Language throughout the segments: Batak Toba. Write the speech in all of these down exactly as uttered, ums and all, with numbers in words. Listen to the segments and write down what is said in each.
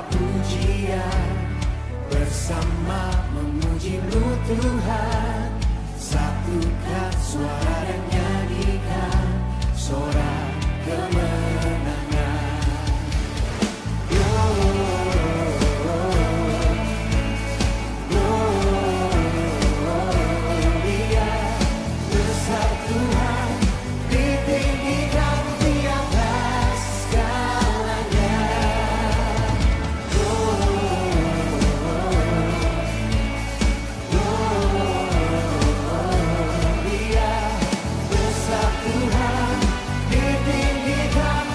Pujian bersama memuji-Mu Tuhan, satukan suara dan nyanyikan sorak kemenangan. Gloria, besar Tuhan, ditinggikan di atas segalanya. Gloria, besar Tuhan, ditinggikan.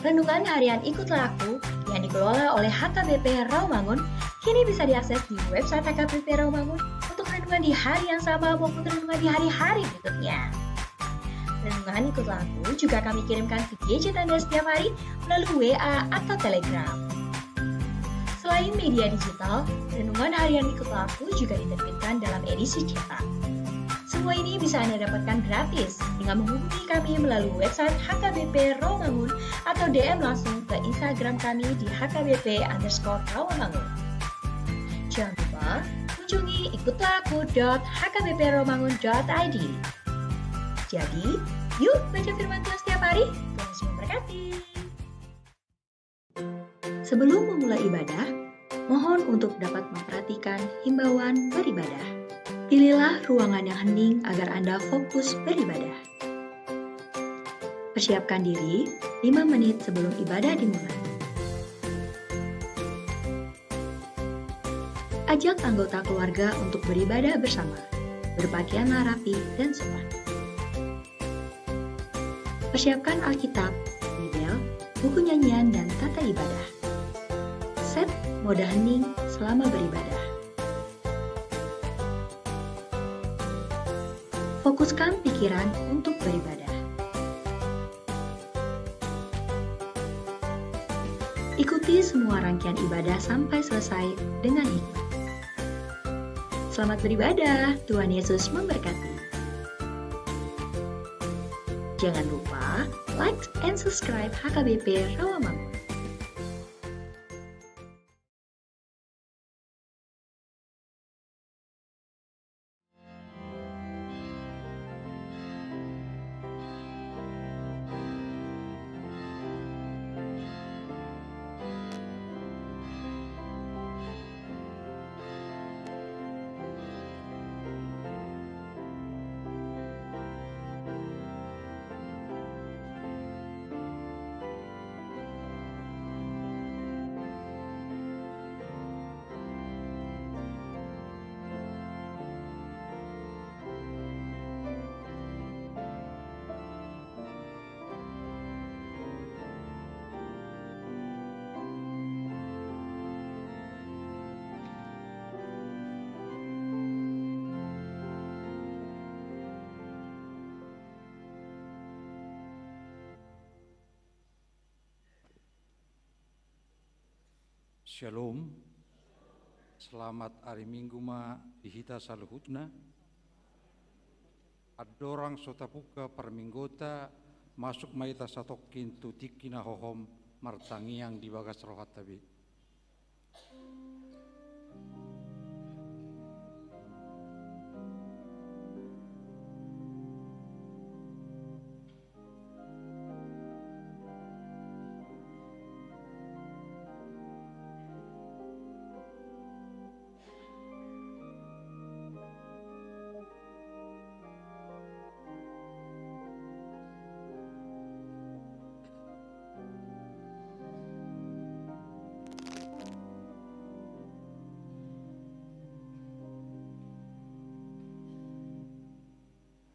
Renungan harian Ikutlah Aku yang dikelola oleh H K B P Rawamangun kini bisa diakses di website H K B P Rawamangun untuk renungan di hari yang sama maupun renungan di hari-hari berikutnya. Renungan Ikutlah Aku juga kami kirimkan ke gadget Anda setiap hari melalui W A atau Telegram. Selain media digital, renungan harian Ikutlah Aku juga diterbitkan dalam edisi cetak. Semua ini bisa Anda dapatkan gratis dengan menghubungi kami melalui website H K B P Rawamangun atau D M langsung ke Instagram kami di H K B P underscore Rawamangun. Jangan lupa kunjungi ikutlah aku dot H K B P rawamangun dot I D. Jadi, yuk baca firman Tuhan setiap hari. Tuhan Yesus memberkati. Sebelum memulai ibadah, mohon untuk dapat memperhatikan himbauan beribadah. Pilihlah ruangan yang hening agar Anda fokus beribadah. Persiapkan diri lima menit sebelum ibadah dimulai. Ajak anggota keluarga untuk beribadah bersama. Berpakaianlah rapi dan sopan. Persiapkan Alkitab, Bibel, buku nyanyian, dan tata ibadah. Set mode hening selama beribadah. Fokuskan pikiran untuk beribadah. Ikuti semua rangkaian ibadah sampai selesai dengan hikmat. Selamat beribadah, Tuhan Yesus memberkati. Jangan lupa like and subscribe H K B P Rawamangun. Shalom. Selamat ari Minggu ma di hita saluhutna. Andorang so tapungka parmingguonta, masuk ma hita satongkin tu tingki na hohom martangiang di bagas rohanta be.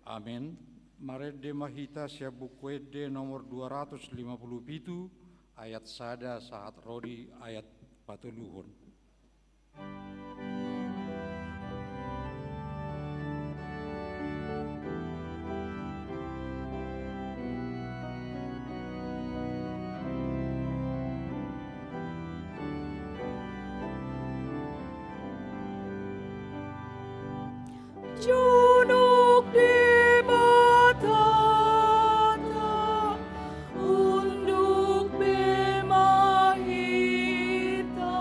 Amen. Marende ma hita sian Buku Ende nomor dua ratus lima puluh pitu, ayat sada sahat ro di ayat patoluhon. Junuk Debata, unduk be ma hita,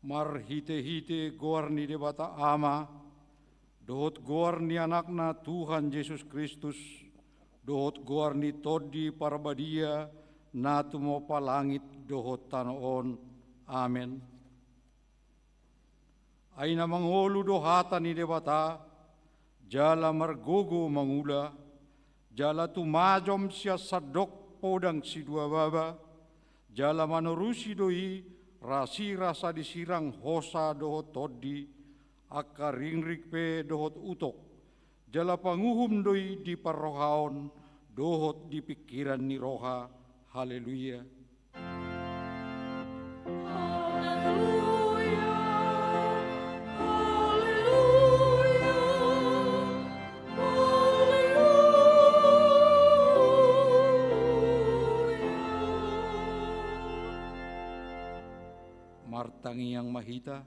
Marhite-hite goar ni Debata Ama, dohot goar ni Anakna Tuhan Jesus Kristus, dohot goar ni Tondi Parbadia, na tumompa langit dohot tano on. Amen. Ai na mangolu do hata ni Debata, jala margogo mangula, jala tumajom sian sandok podang siduababa, jala manorusi do i rasirasa di sirang hosa dohot tondi, angka ringring pe dohot utok, jala panguhum do i di parrohaon dohot di pingkiran ni roha. Haleluya. Haleluya, haleluya, haleluya. Martangiang ma hita.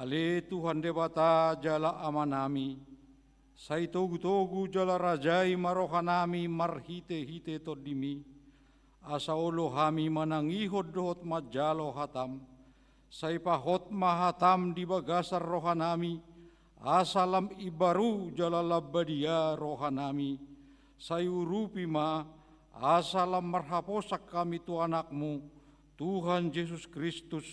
Ale Tuhan Debata jala Amanami, sai togu-togu jala rajai ma rohanami marhite-hite Tondimi, asa olo hami manangihon dohot manjalo hatam. Sai pahot ma hatam di bagasan rohanami, asa lam imbaru jala lam badia rohanami. Sai urupi ma, asa lam marhaposan hami tu Anakmu, Tuhan Jesus Kristus,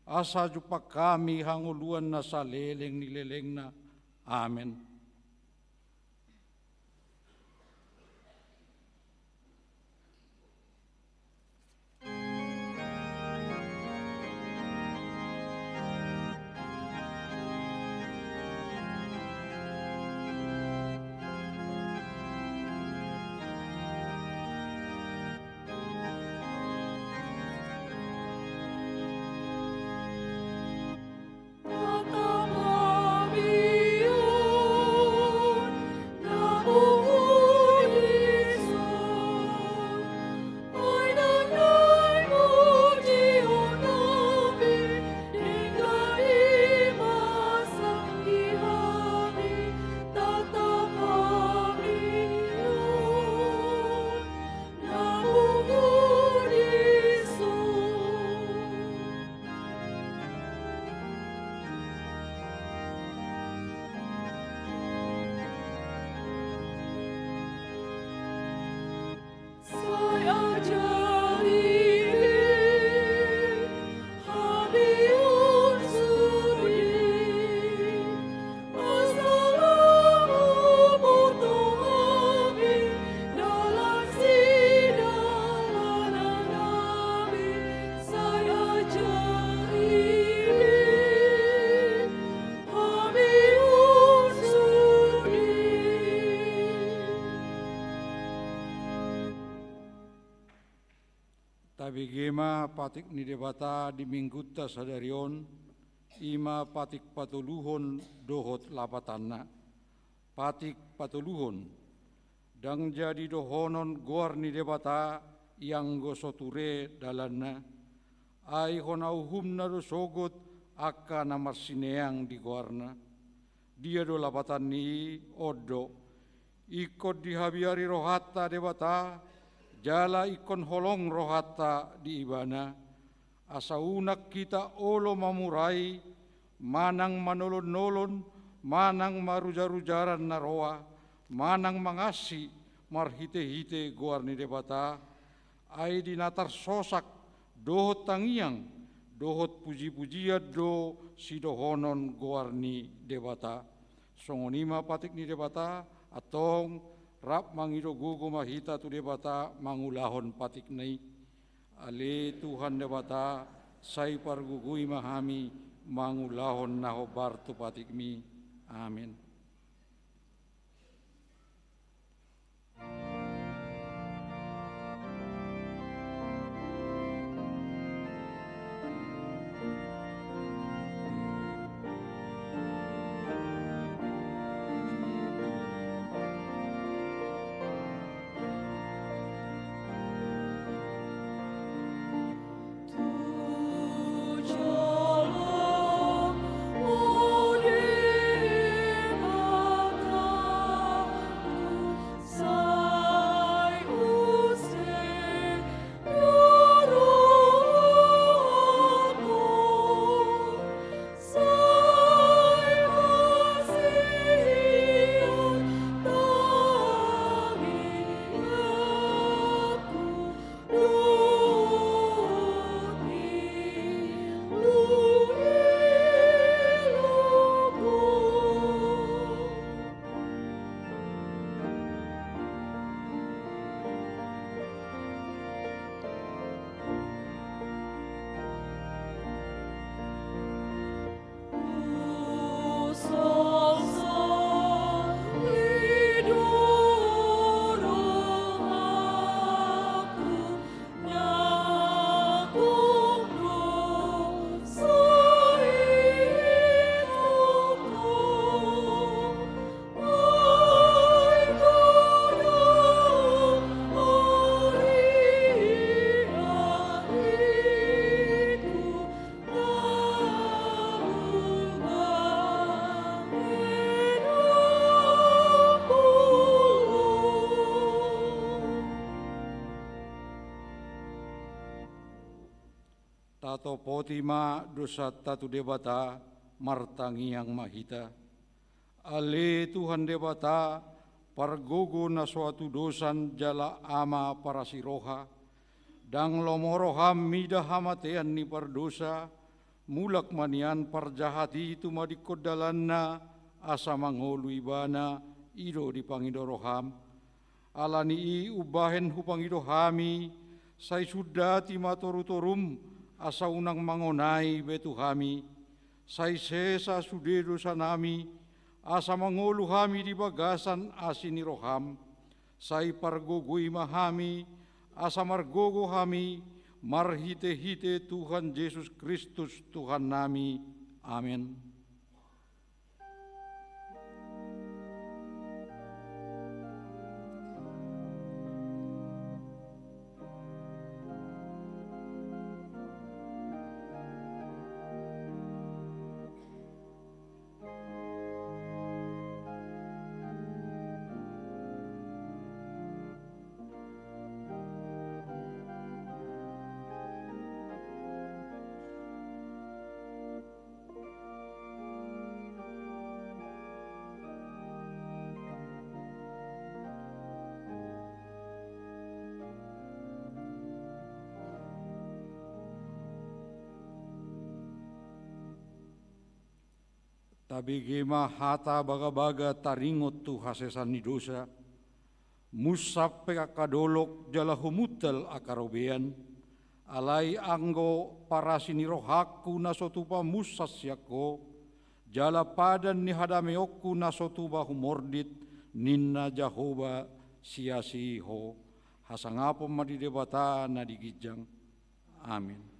asa jumpang hami hangoluan na saleleng ni lelengna. Amen. Tabege ma patik ni Debata di minggunta sadari on, i ma patik patoluhon dohot lapatanna. Patik patoluhon. Ndang jadi dohonon goar ni Debata, ianggo so ture dalanna. Ai hona uhumna do sogot angka na marsineang di goarna. Dia do lapatan ni i? On do. Ingkon dihabiari rohanta Debata, jala ingkon holong rohanta di Ibana. Asa unang hita olo mamurai, manang manolon-nolon, manang marujar-rujaran na roa, manang mangansi marhite-hite goar ni Debata, ai di na tarsosak dohot tangiang, dohot puji-pujian do sidohonon goar ni Debata. Songon i ma patik ni Debata, antong rap mangido gogo ma hita tu Debata mangulahon patikna i. Ale Tuhan Debata, sai pargogoi ma hami mangulahon na hombar tu patikmi. Amen. Tatopoti ma dosanta tu Debata, martangiang ma hita. Ale Tuhan Debata, pargogo na so hatudosan jala Ama parasi roha, ndang lomo roham mida hamatean ni pardosa, mulak ma nian parjahat i tumadingkon dalanna, asa mangolu ibana, i do dipangido roham. Ala ni i umbahen hupangido hami, sai sundati ma torutorum, asa unang mangonai be tu hami. Sai sesa sude dosanami, asa mangolu hami di bagasan asi ni roham. Sai pargogoi ma hami, asa margogo hami, marhitehite Tuhan Jesus Kristus Tuhannami. Amen. Tabege ma hata bagabaga taringot tu hasesaan ni dosa, munsat pe angka dolok jala humuntal angka robean, alai anggo parasi ni rohangku na so tupa munsat sian Ho, jala padan ni hadameonku na so tupa humordit, ninna Jahowa, siasi Ho. Hasangapon ma di Debata na di ginjang. Amen.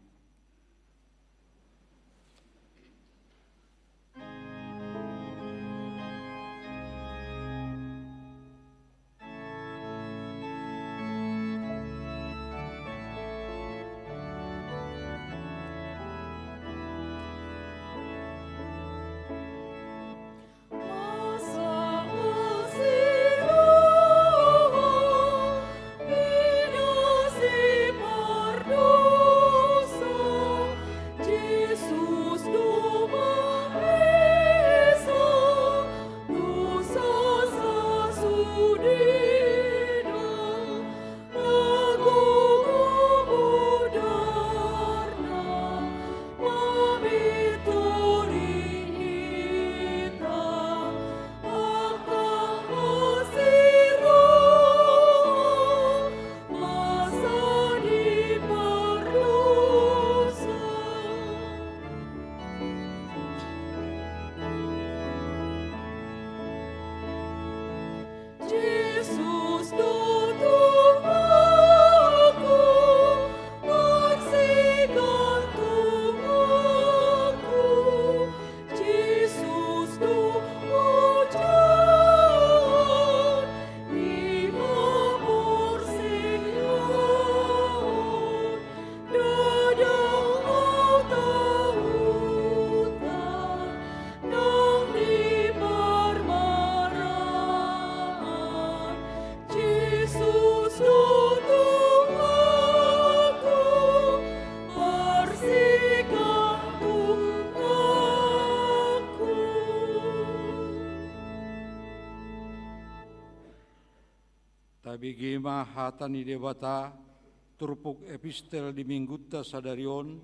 Tabege ma hata ni Debata, turpuk epistel di minggunta sadari on,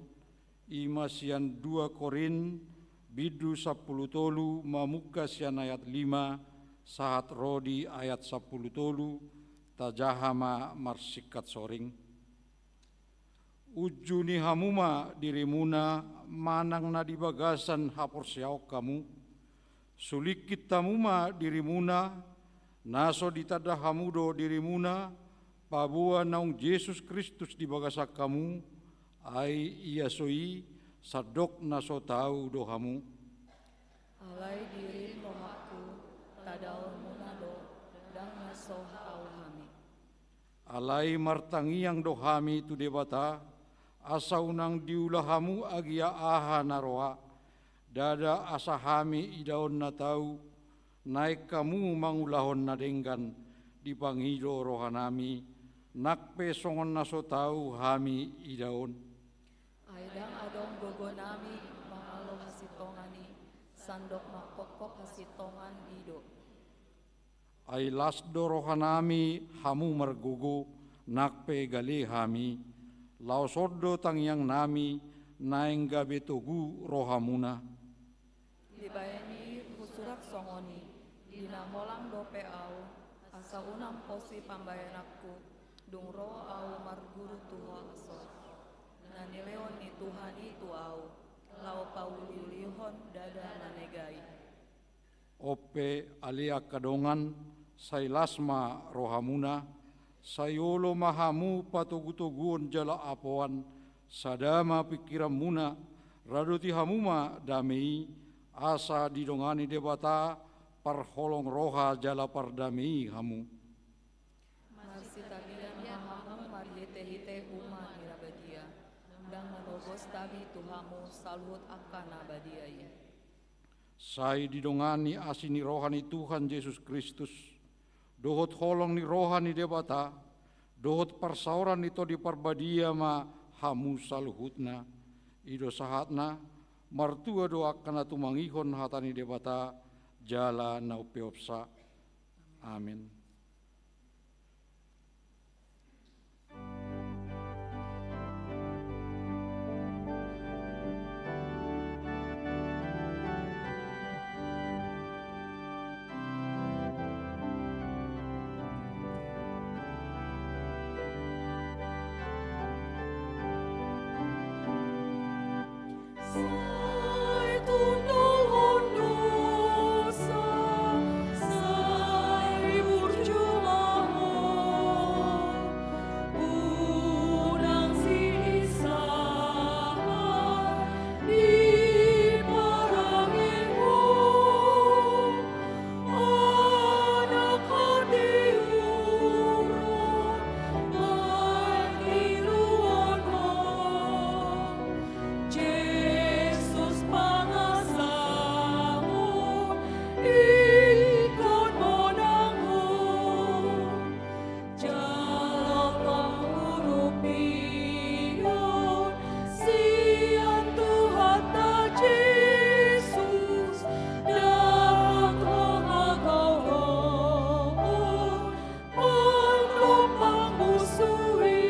i ma sian dua Korint, bindu sampulu tolu, mamungka sian ayat lima, sahat ro di ayat sampulu tolu, tajaha ma marsingkat soring. Unjuni hamu ma dirimuna manang na di bagasan haporseaon hamu. Sulingkit hamu ma dirimuna, na so ditanda hamu do dirimuna, paboa naung Jesus Kristus di bagasan hamu, ai ia so i, sandok na so tau do hamu. Alai dirim, rohangku, tandaonmuna do, ndang na so tau hami. Alai martangiang do hami tu Debata, asa unang diula hamu agia aha na roa, ndada asa hami idaon na tau, naeng hamu mangulahon na denggan, dipangido rohanami, nang pe songon na so tau hami idaon. Ai ndang Sandok mangkophop hasintongan i do. Ai las do rohanami hamu margogo, nang pe gale hami, laos on do tangiangnami, naeng gabe togu rohamuna. Dibahen i husurat songon i, di na holang dope ahu, asa unang posi pambahenanku, dung ro ahu marguru tu ho, asa na nilehon ni Tuhan i tu ahu, laho pauliulihon ndada na nega i. On pe ale angka dongan, sai las ma rohamuna, sai olo ma hamu patogutoguon jala apoan, sada ma pingkiranmuna, radoti hamu ma dame i, asa didongani Debata parholong roha jala pardame i hamu. Marsitabian ma hamu marhitehite Uma ni na badia, ndang manogos tabi tu hamu saluhut angka na badia i. Sai didongani asi ni roha ni Tuhan Jesus Kristus, dohot holong ni roha ni Debata, dohot parsaoran ni Tondi Parbadia ma hamu saluhutna. I do sahatna, martua do angka na tumangihon hata ni Debata, jala na umpeopsa. Amen. Jala pangurupion sian Tuhanta Jesus, dapot ho hagauhon mandok pangusui.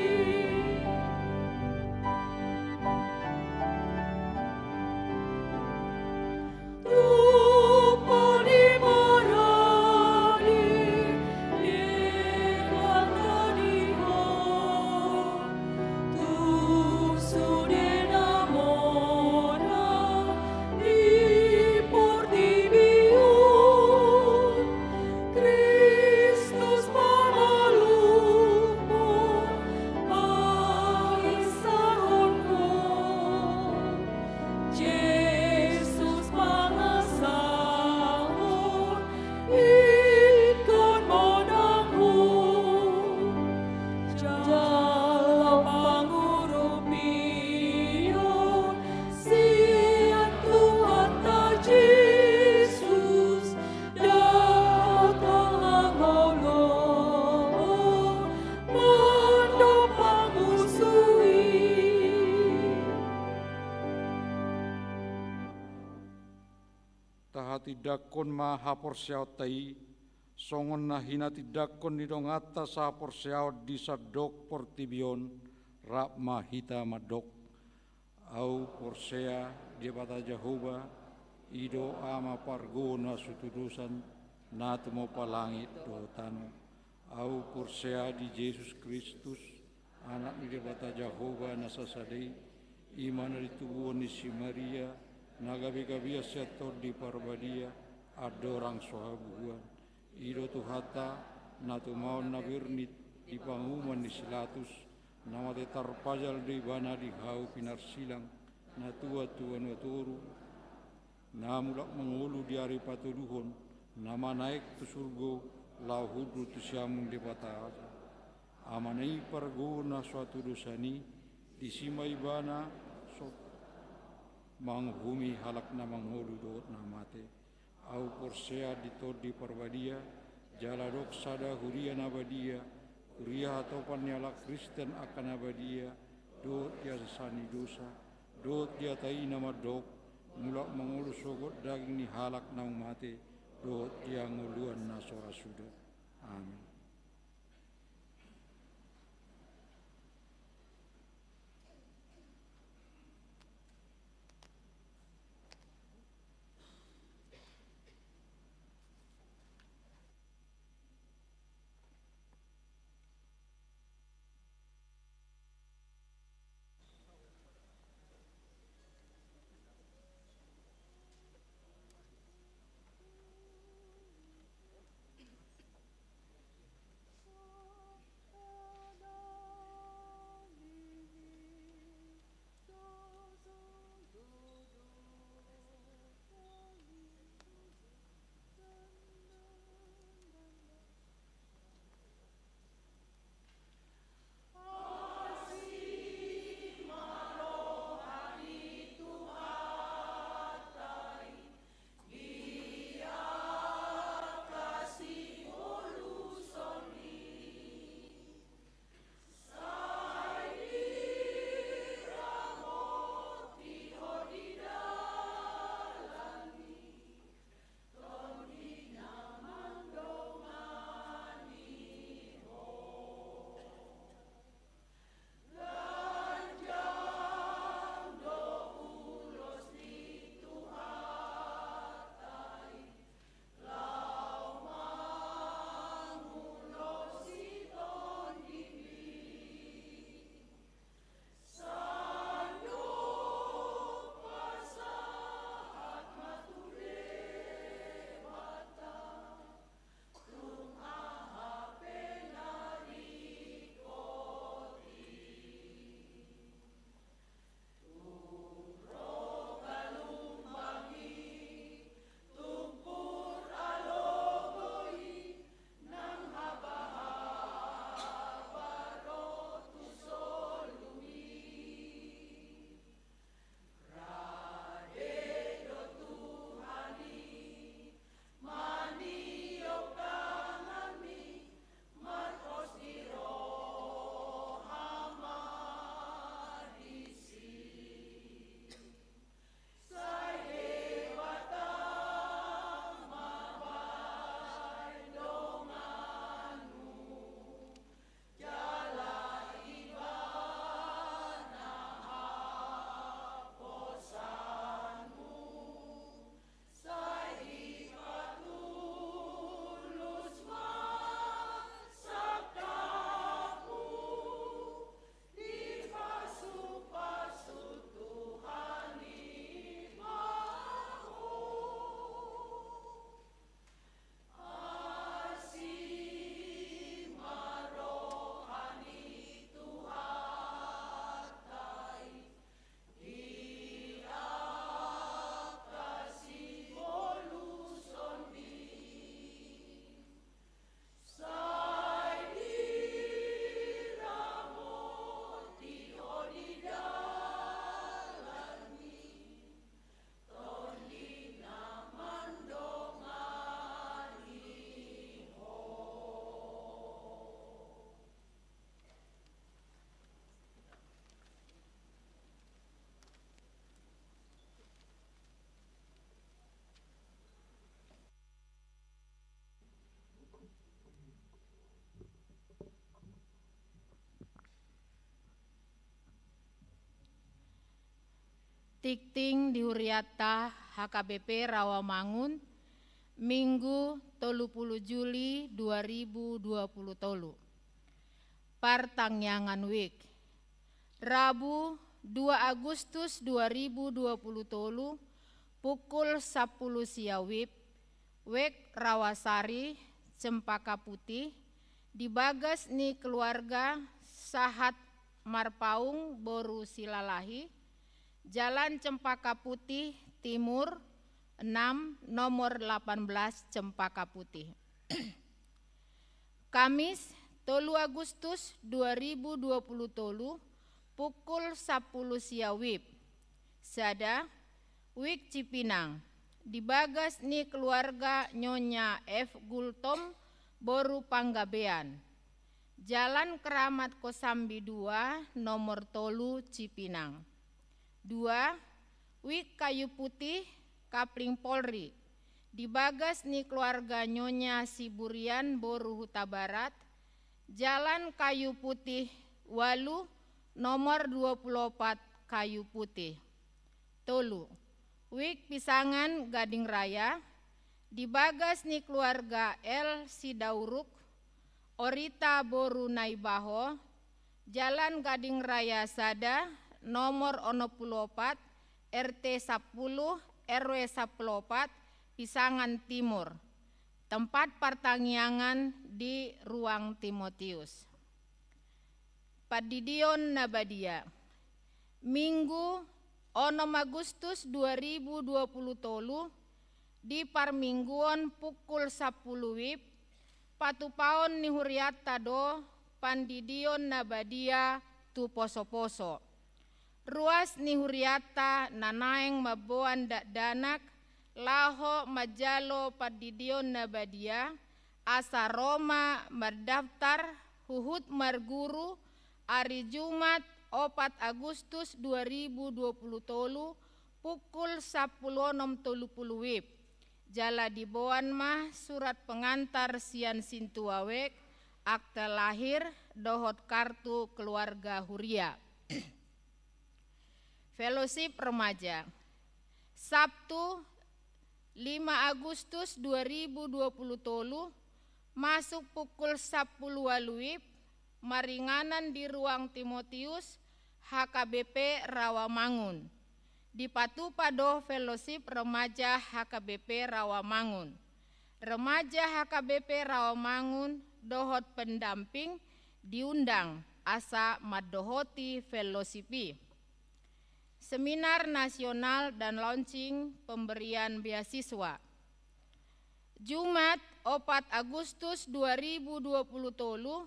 Kristus pamalumon, painsaronhon, Jesus pangasahon, ingkon monanghon, jala pangurupion sian Tuhanta Jesus, dapot ho hagauhon mandok pangusui. Tahatindangkon ma haporseaonta i, songon na hinatindangkon ni donganta sahaporseaon di sandok portibi on, rap ma hita mandok. Ahu porsea Debata Jahowa, i do Ama pargogo na so tudosan, na tumompa langit dohot tano. Ahu porsea di Jesus Kristus, Anak ni Debata Jahowa na sasada i, i ma na ditubuhon ni si Maria, na gabegabean sian Tondi Parbadia, andorang so habuuan. I do Tuhanta, na tumaon na bernit di panguhuman ni si Pilatus, na mate tarpajal do Ibana di hau pinarsilang, na tua tu banua toru, na mulak mangolu di ari patoluhon, na manaek tu surgo, laho hundul tu siamun Debata Ama. Amana i pargogo na so hatudosan i, disi ma Ibana so manguhumi halak na mangolu dohot na mate. Ahu porsea di Tondi Parbadia, jala adong sada huria na badia, huria hatopan ni halak Kristen angka na badia, dohot di hasesaan ni dosa, dohot di hata i na mandok, mulak mangolu sogot daging ni halak naung mate, dohot di hangoluan na so ra suda. Amin. Tingting di hurianta H K B P Rawamangun, Minggu tolu pulu Juli dua ribu dua pulu tolu. Partangiangan wijk. Rabu, dua Agustus dua ribu dua pulu tolu, pukul sampulu sia wib, wijk Rawasari, Cempaka Putih, di bagas ni keluarga Sahat Marpaung boru Silalahi, Jalan Cempaka Putih Timur enam, nomor delapan belas, Cempaka Putih. Kamis, tolu Agustus dua ribu dua pulu tolu, pukul sampulu sia wib. Sada, wijk Cipinang, di bagas ni keluarga Nyonya F Gultom boru Panggabean, Jalan Keramat Kosambi dua, nomor tolu, Cipinang. Dua, Wijk Kayu Putih, Kapling Polri, di bagas ni keluarga Nyonya Siburian boru Hutabarat, Jalan Kayu Putih ualu, nomor dua pulu opat Kayu Putih. Tolu, Wijk Pisangan Gading Raya, di bagas ni keluarga L Sidauruk, Orita boru Naibaho, Jalan Gading Raya sada, nomor onom pulu opat, R T sampulu, R W sampulu opat, Pisangan Timur. Tempat partangiangan di Ruang Timotius. Pandidion na badia. Minggu onom Agustus dua ribu dua pulu tolu, di parmingguon pukul sampulu wib, patupaon ni hurianta do pandidion na badia tu poso-poso. Ruas ni hurianta na naeng mamboan dakdanak laho manjalo pandidion na badia, asa ro ma mardaftar huhut marguru, ari Jumat opat Agustus dua ribu dua pulu tolu, pukul sampulu onom tolu pulu wib. Jala diboan ma surat pengantar sian sintua wijk, akte lahir, dohot kartu keluarga huria. Fellowship Remaja. Sabtu, lima Agustus dua ribu dua puluh tolu, masuk pukul sampulu ualu wib, maringanan di Ruang Timotius, H K B P Rawamangun. Dipatupa do Fellowship Remaja H K B P Rawamangun. Remaja H K B P Rawamangun dohot pendamping diundang asa mandohoti fellowship i. Seminar nasional dan launching pemberian beasiswa. Jumat, opat Agustus dua ribu dua puluh tolu,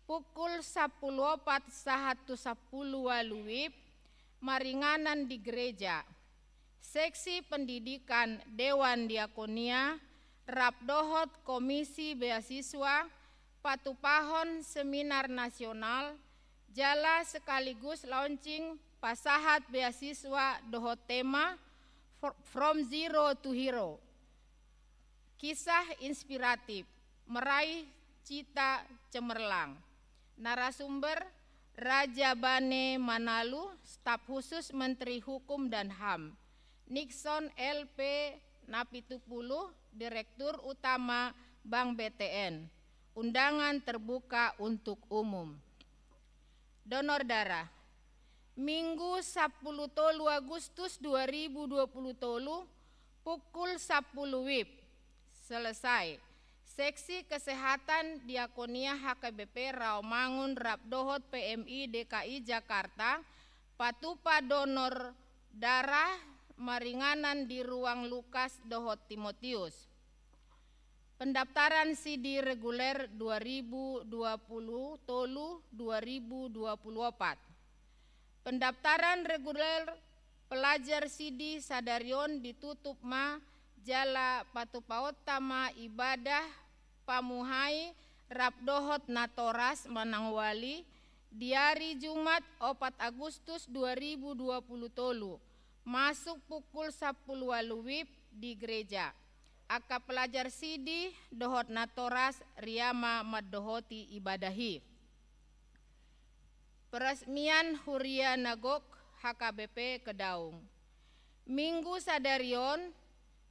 pukul sampulu opat sahat tu sampulu ualu wib, maringanan di gereja. Seksi pendidikan Dewan Diakonia rap dohot Komisi Beasiswa patupahon seminar nasional, jala sekaligus launching pasahat beasiswa dohot tema Fr-, From Zero to Hero. Kisah inspiratif meraih cita cemerlang. Narasumber, Rajabane Manalu, Staf Khusus Menteri Hukum dan HAM. Nixon L P Napitupulu, Direktur Utama Bank B T N. Undangan terbuka untuk umum. Donor darah. Minggu sampulu tolu Agustus dua ribu dua puluh tolu, pukul sampulu wib. Selesai. Seksi Kesehatan Diakonia H K B P Rawamangun rap dohot P M I D K I Jakarta patupa donor darah maringanan di Ruang Lukas dohot Timotius. Pendaftaran sidi reguler dua ribu dua puluh tolu dua ribu dua puluh opat. Pendaftaran reguler pelajar sidi sadari on ditutup ma jala patupaonta ma ibadah pamuhai rap dohot natoras manang wali di ari Jumat opat Agustus dua ribu dua puluh tolu, masuk pukul sampulu ualu wib di gereja. Angka pelajar sidi dohot natoras ria ma mandohoti ibadah i. Peresmian Huria na gok H K B P Kedaung. Minggu sadari on,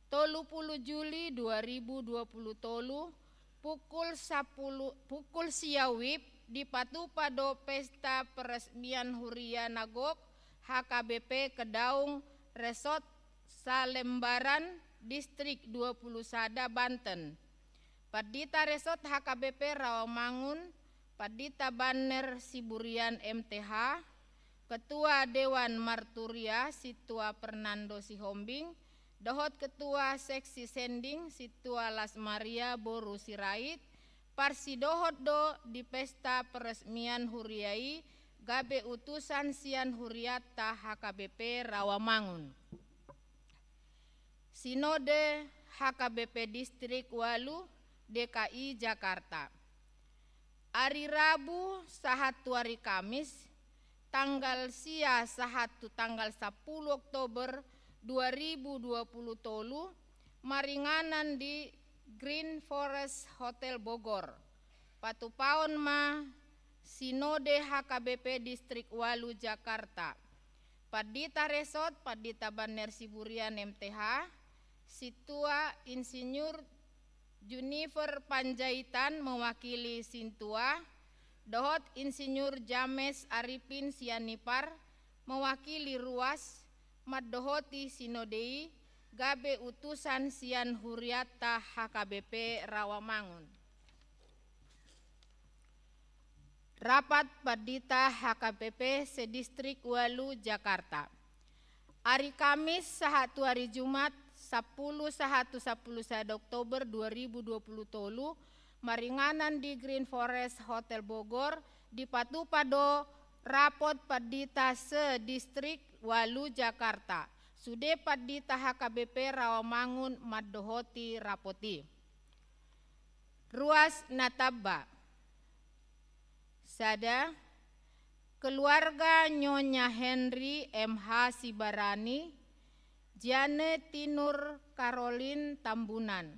tolu pulu Juli dua ribu dua puluh tolu, pukul sampulu, pukul sia wib, dipatupa do pesta peresmian Huria na gok H K B P Kedaung, Resort Salembaran, Distrik dua puluh sada, Banten. Pandita Resort H K B P Rawamangun, Pandita Banner Siburian M T H, Ketua Dewan Marturia Sintua Fernando Sihombing, dohot Ketua Seksi Sending Sintua Las Maria boru Sirait, parsidohot do di pesta peresmian huria i gabe utusan sian hurianta H K B P Rawamangun. Sinode H K B P Distrik ualu D K I Jakarta. Ari Rabu sahat tu ari Kamis, tanggal sia sahat tu tanggal sampulu Oktober dua ribu dua puluh tolu, maringanan di Green Forest Hotel Bogor. Patupaon ma Sinode H K B P Distrik Walu Jakarta. Pandita Resort, Pandita Banner Siburian M T H, Sintua Insinyur Junifer Panjaitan mewakili Sintua, dohot Insinyur James Arifin Sianipar mewakili Ruas, mandohoti Sinode i gabe utusan sian hurianta H K B P Rawamangun. Rapat Pandita H K B P se-Distrik Walu Jakarta. Ari Kamis sahat tu ari Jumat, sampulu sahat tu sampulu sada Oktober dua ribu dua puluh tolu, maringanan di Green Forest Hotel Bogor, dipatupa do rapot pandita se-Distrik Walu Jakarta. Sude pandita H K B P Rawamangun mandohoti rapot i. Ruas na tamba. Sada, keluarga Nyonya Henry M H Sibarani, Jane Tinur Karolin Tambunan,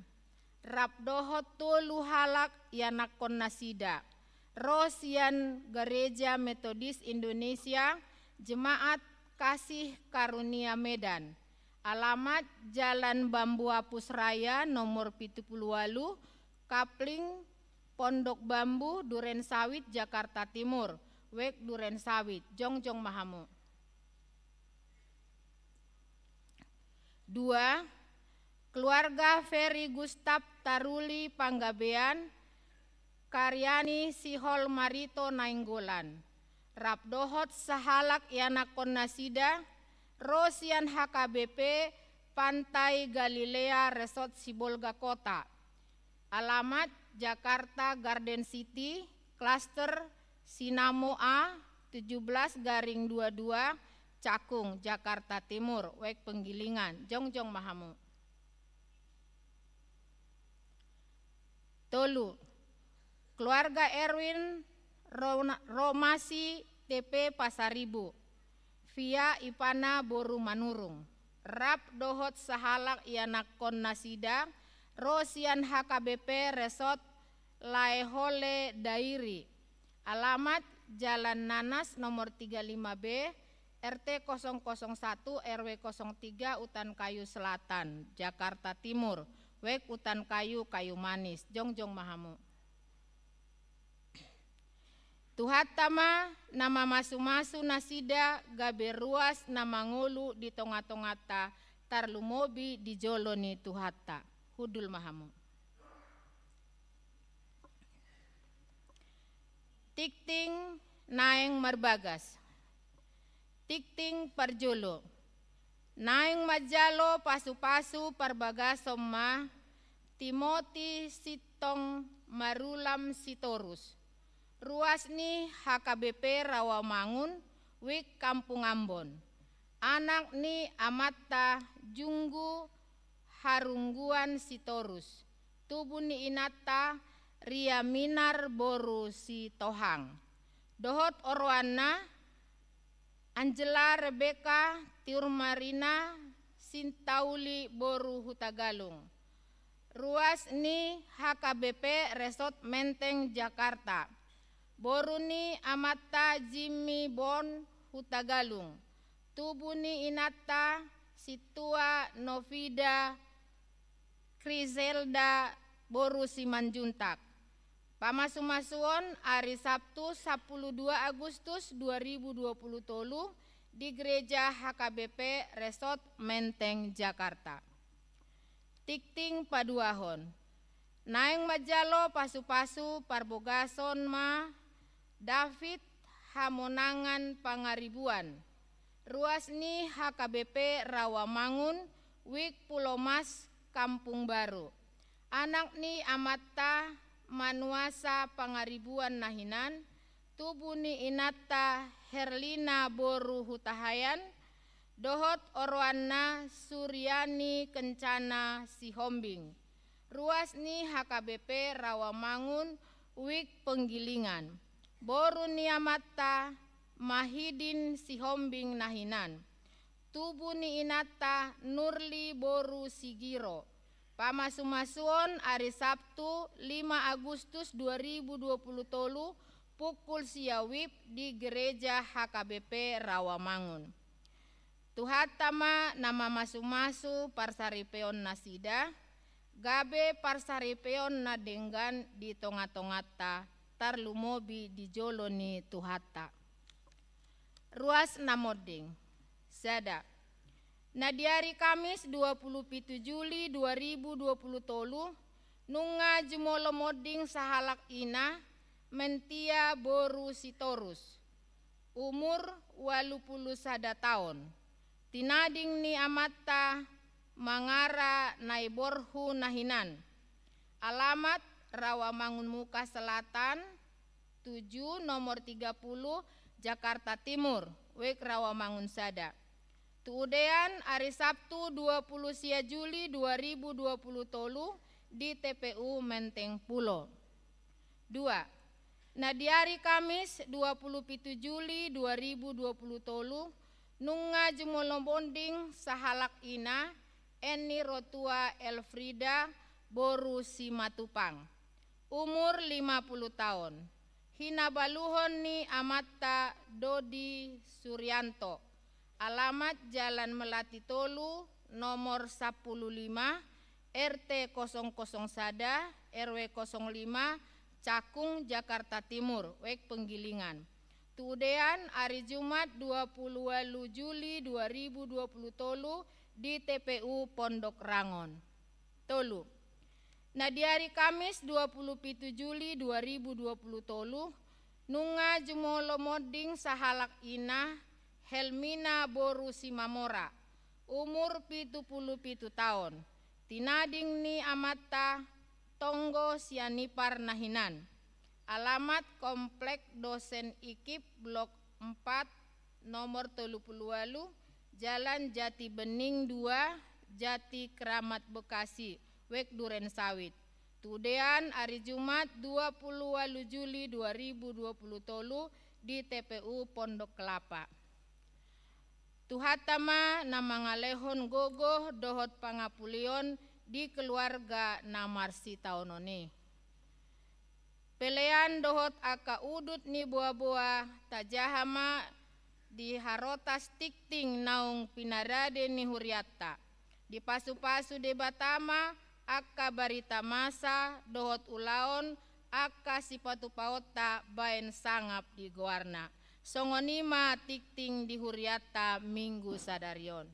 rap dohot tolu halak ianakkon nasida, ro sian Gareja Metodis Indonesia, Jemaat Kasih Karunia Medan. Alamat Jalan Bambu Apus Raya nomor pitu pulu ualu, Kapling, Pondok Bambu, Duren Sawit, Jakarta Timur. Wijk Duren Sawit, jongjong ma hamu. Dua, keluarga Ferry Gustaf Taruli Panggabean, Karyani Sihol Marito Nainggolan, rap dohot sahalak ianakkon nasida, ro sian H K B P Pantai Galilea Resort Sibolga Kota. Alamat Jakarta Garden City, Klaster Sinamo A, tujuh belas garing dua dua, Cakung, Jakarta Timur. Wijk Penggilingan, jongjong ma hamu. Tolu, keluarga Erwin Rona-, Romasi T P Pasaribu, via ipana boru Manurung, rap dohot sahalak ianakkon nasida, ro sian H K B P Resort Laehole Dairi. Alamat Jalan Nanas nomor tiga lima B, R T kosong kosong satu, R W kosong tiga, Utankayu Selatan, Jakarta Timur. Wijk Utankayu, Kayu Manis, jongjong ma hamu. Tuhanta ma na mamasu-masu nasida gabe ruas na mangolu di tonga-tonganta, tarlumobi di jolo ni Tuhanta. Hundul ma hamu. Tingting naeng marbagas. Tingting parjolo. Naeng manjalo pasu-pasu parbagason ma Timoti Sintong Marulam Sitorus, ruas ni H K B P Rawamangun, Wijk Kampung Ambon, anak ni amanta Junggu Harungguan Sitorus, tubu ni inanta Ria Minar boru Sitohang, dohot oroanna Angela Rebecca Tiur Marina Sintauli boru Hutagalung, ruas ni H K B P Resort Menteng Jakarta, boru ni amanta Jimmy Bon Hutagalung, tubu ni inanta Sintua Novida Criselda boru Simanjuntak. Pamasu-masuon ari Sabtu sampulu dua Agustus dua ribu dua puluh tolu di Gereja H K B P Resort Menteng Jakarta. Tingting paduahon. Naeng manjalo pasu-pasu parbogason ma David Hamonangan Pangaribuan, ruas ni H K B P Rawamangun, Wijk Pulomas, Kampung Baru, anak ni amanta Manuasa Pangaribuan na hinan, tubu ni inanta Herlina boru Hutahaean, dohot oroanna Suryani Kencana Sihombing, ruas ni H K B P Rawamangun, Wijk Penggilingan, boru ni amanta Mahidin Sihombing na hinan, Tubu ni inanta Nurli boru Sigiro. Pamasumasuon ari Sabtu lima Agustus dua ribu dua puluh tolu pukul sia WIB di Gereja H K B P Rawamangun. Tuhanta ma na mamasumasu parsaripeonnasida, gabe parsaripeon na denggan di tongatonganta, tarlumobi di jolo ni Tuhanta. Ruas na monding. Sada. Na di ari Kamis dua puluh pitu Juli dua ribu dua puluh tolu, nunga jumolo monding sahalak ina, Mentia boru Sitorus, umur ualu pulu sada taon. Tinading ni amanta Mangara Naiborhu na hinan. Alamat Rawamangun Muka Selatan, tujuh, nomor tiga puluh, Jakarta Timur, WIB Rawamangun sada. Tuudean ari Sabtu dua puluh sia Juli dua ribu dua puluh tolu di T P U Menteng Pulo. Dua. Na di ari Kamis dua puluh pitu Juli dua ribu dua puluh tolu, nunga jumolo monding sahalak ina, Eni Rotua Elfrida boru Simatupang, umur lima puluh taon. Hinabaluhon ni amanta Dodi Suryanto. Alamat Jalan Melati tolu, nomor sampulu lima, R T kosong kosong sada, R W kosong lima, Cakung, Jakarta Timur, WIB Penggilingan. Tuudean ari Jumat dua puluh ualu Juli dua ribu dua puluh tolu di T P U Pondok Rangon. Tolu. Na di ari Kamis dua puluh pitu Juli dua ribu dua puluh tolu, nunga jumolo monding sahalak ina, Helmina boru Simamora, umur pitu pulu pitu taon. Tinading ni amanta Tonggo Sianipar na hinan. Alamat Komplek Dosen IKIP Blok empat, nomor tolu pulu ualu, Jalan Jati Bening dua, Jati Kramat Bekasi, WIB Duren Sawit. Tuudean ari Jumat dua puluh ualu Juli dua ribu dua puluh tolu di T P U Pondok Kelapa. Tuhanta ma na mangalehon gogo dohot pangapulion di keluarga na marsitaonon i. Pelean dohot angka udut ni boaboa tajaha ma di harotas tingting naung pinarade ni hurianta. Dipasupasu Debata ma angka barita masa dohot ulaon angka sipatupaonta baen sangap di goarna. Songon i ma tingting di hurianta Minggu sadari on.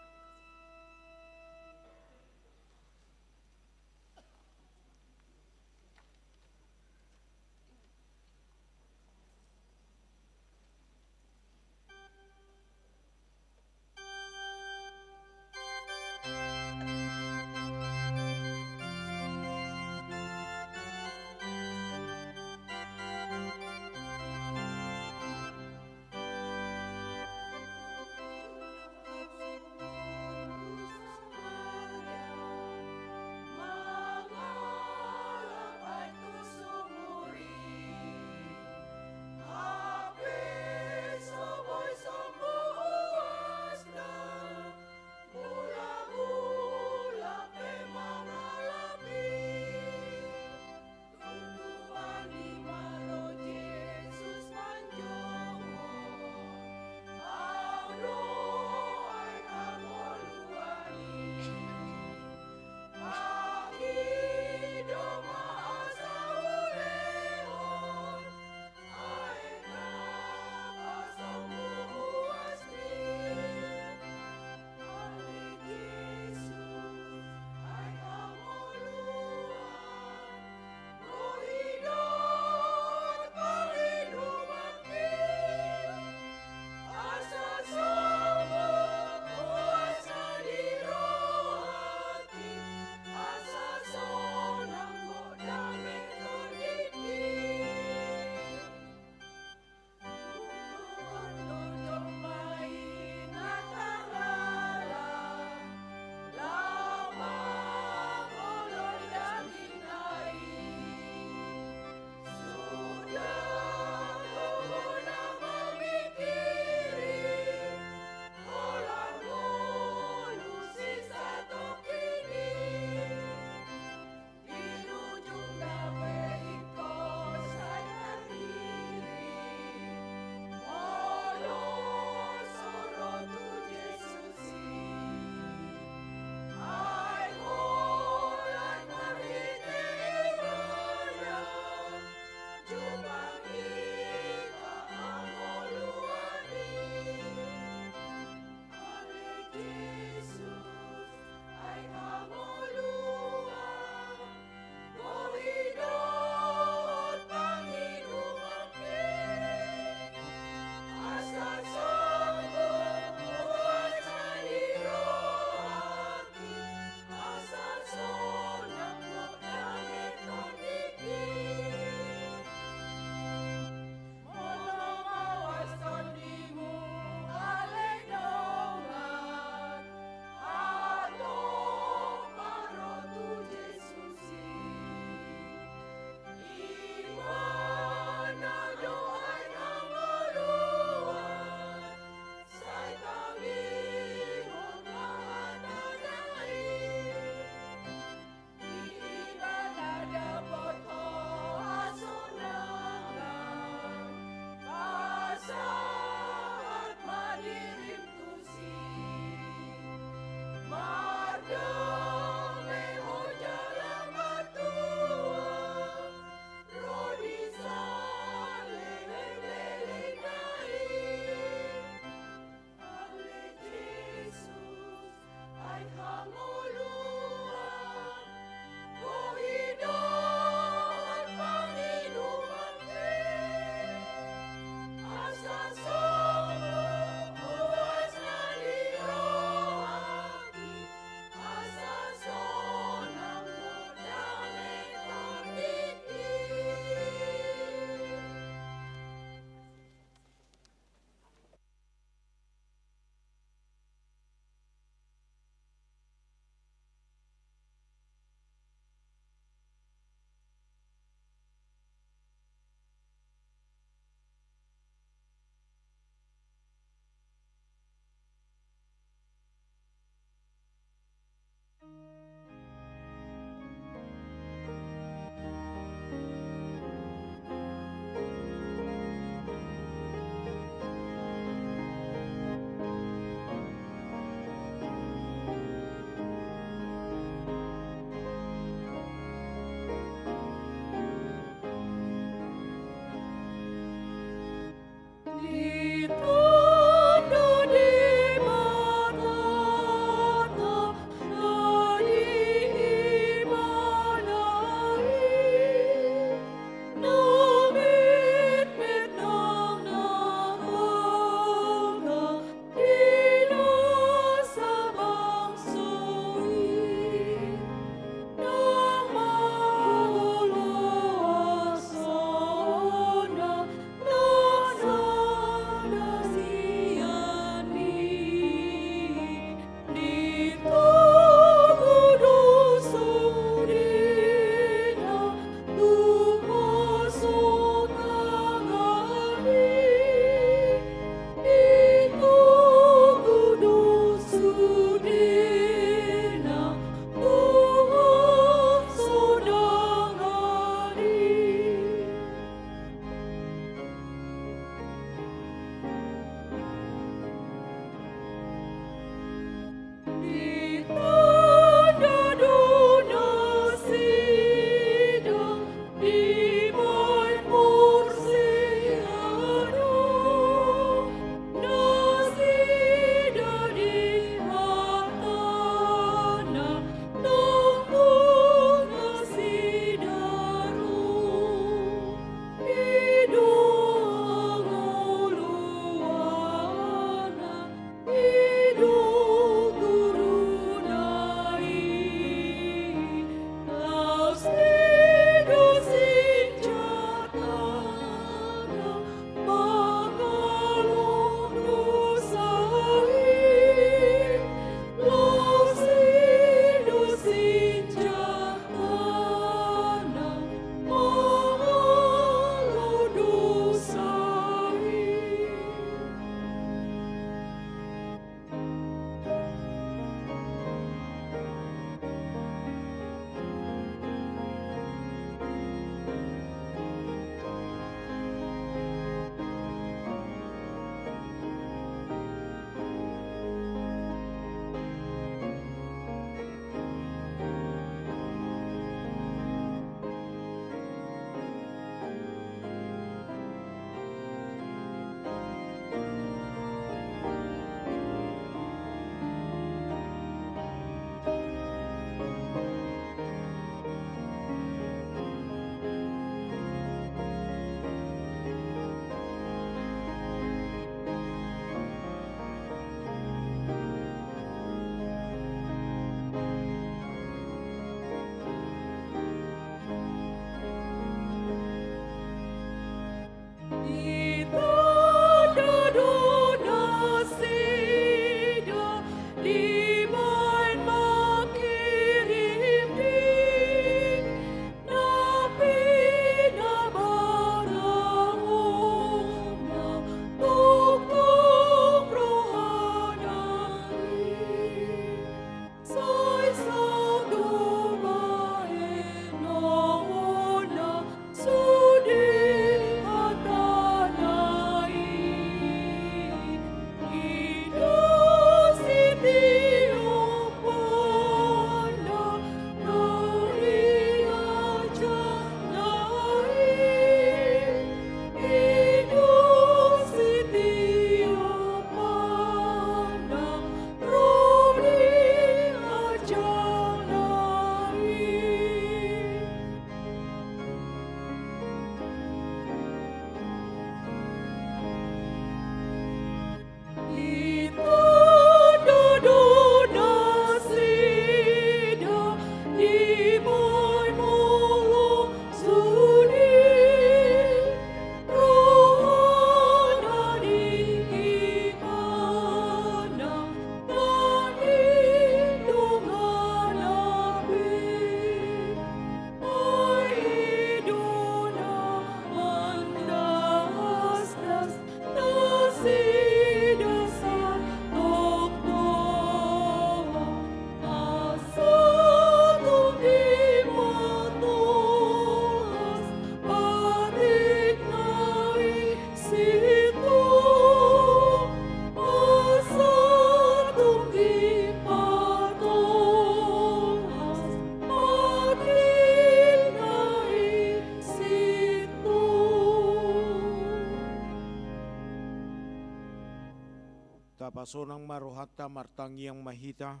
Sonang ma rohanta, martangiang ma hita.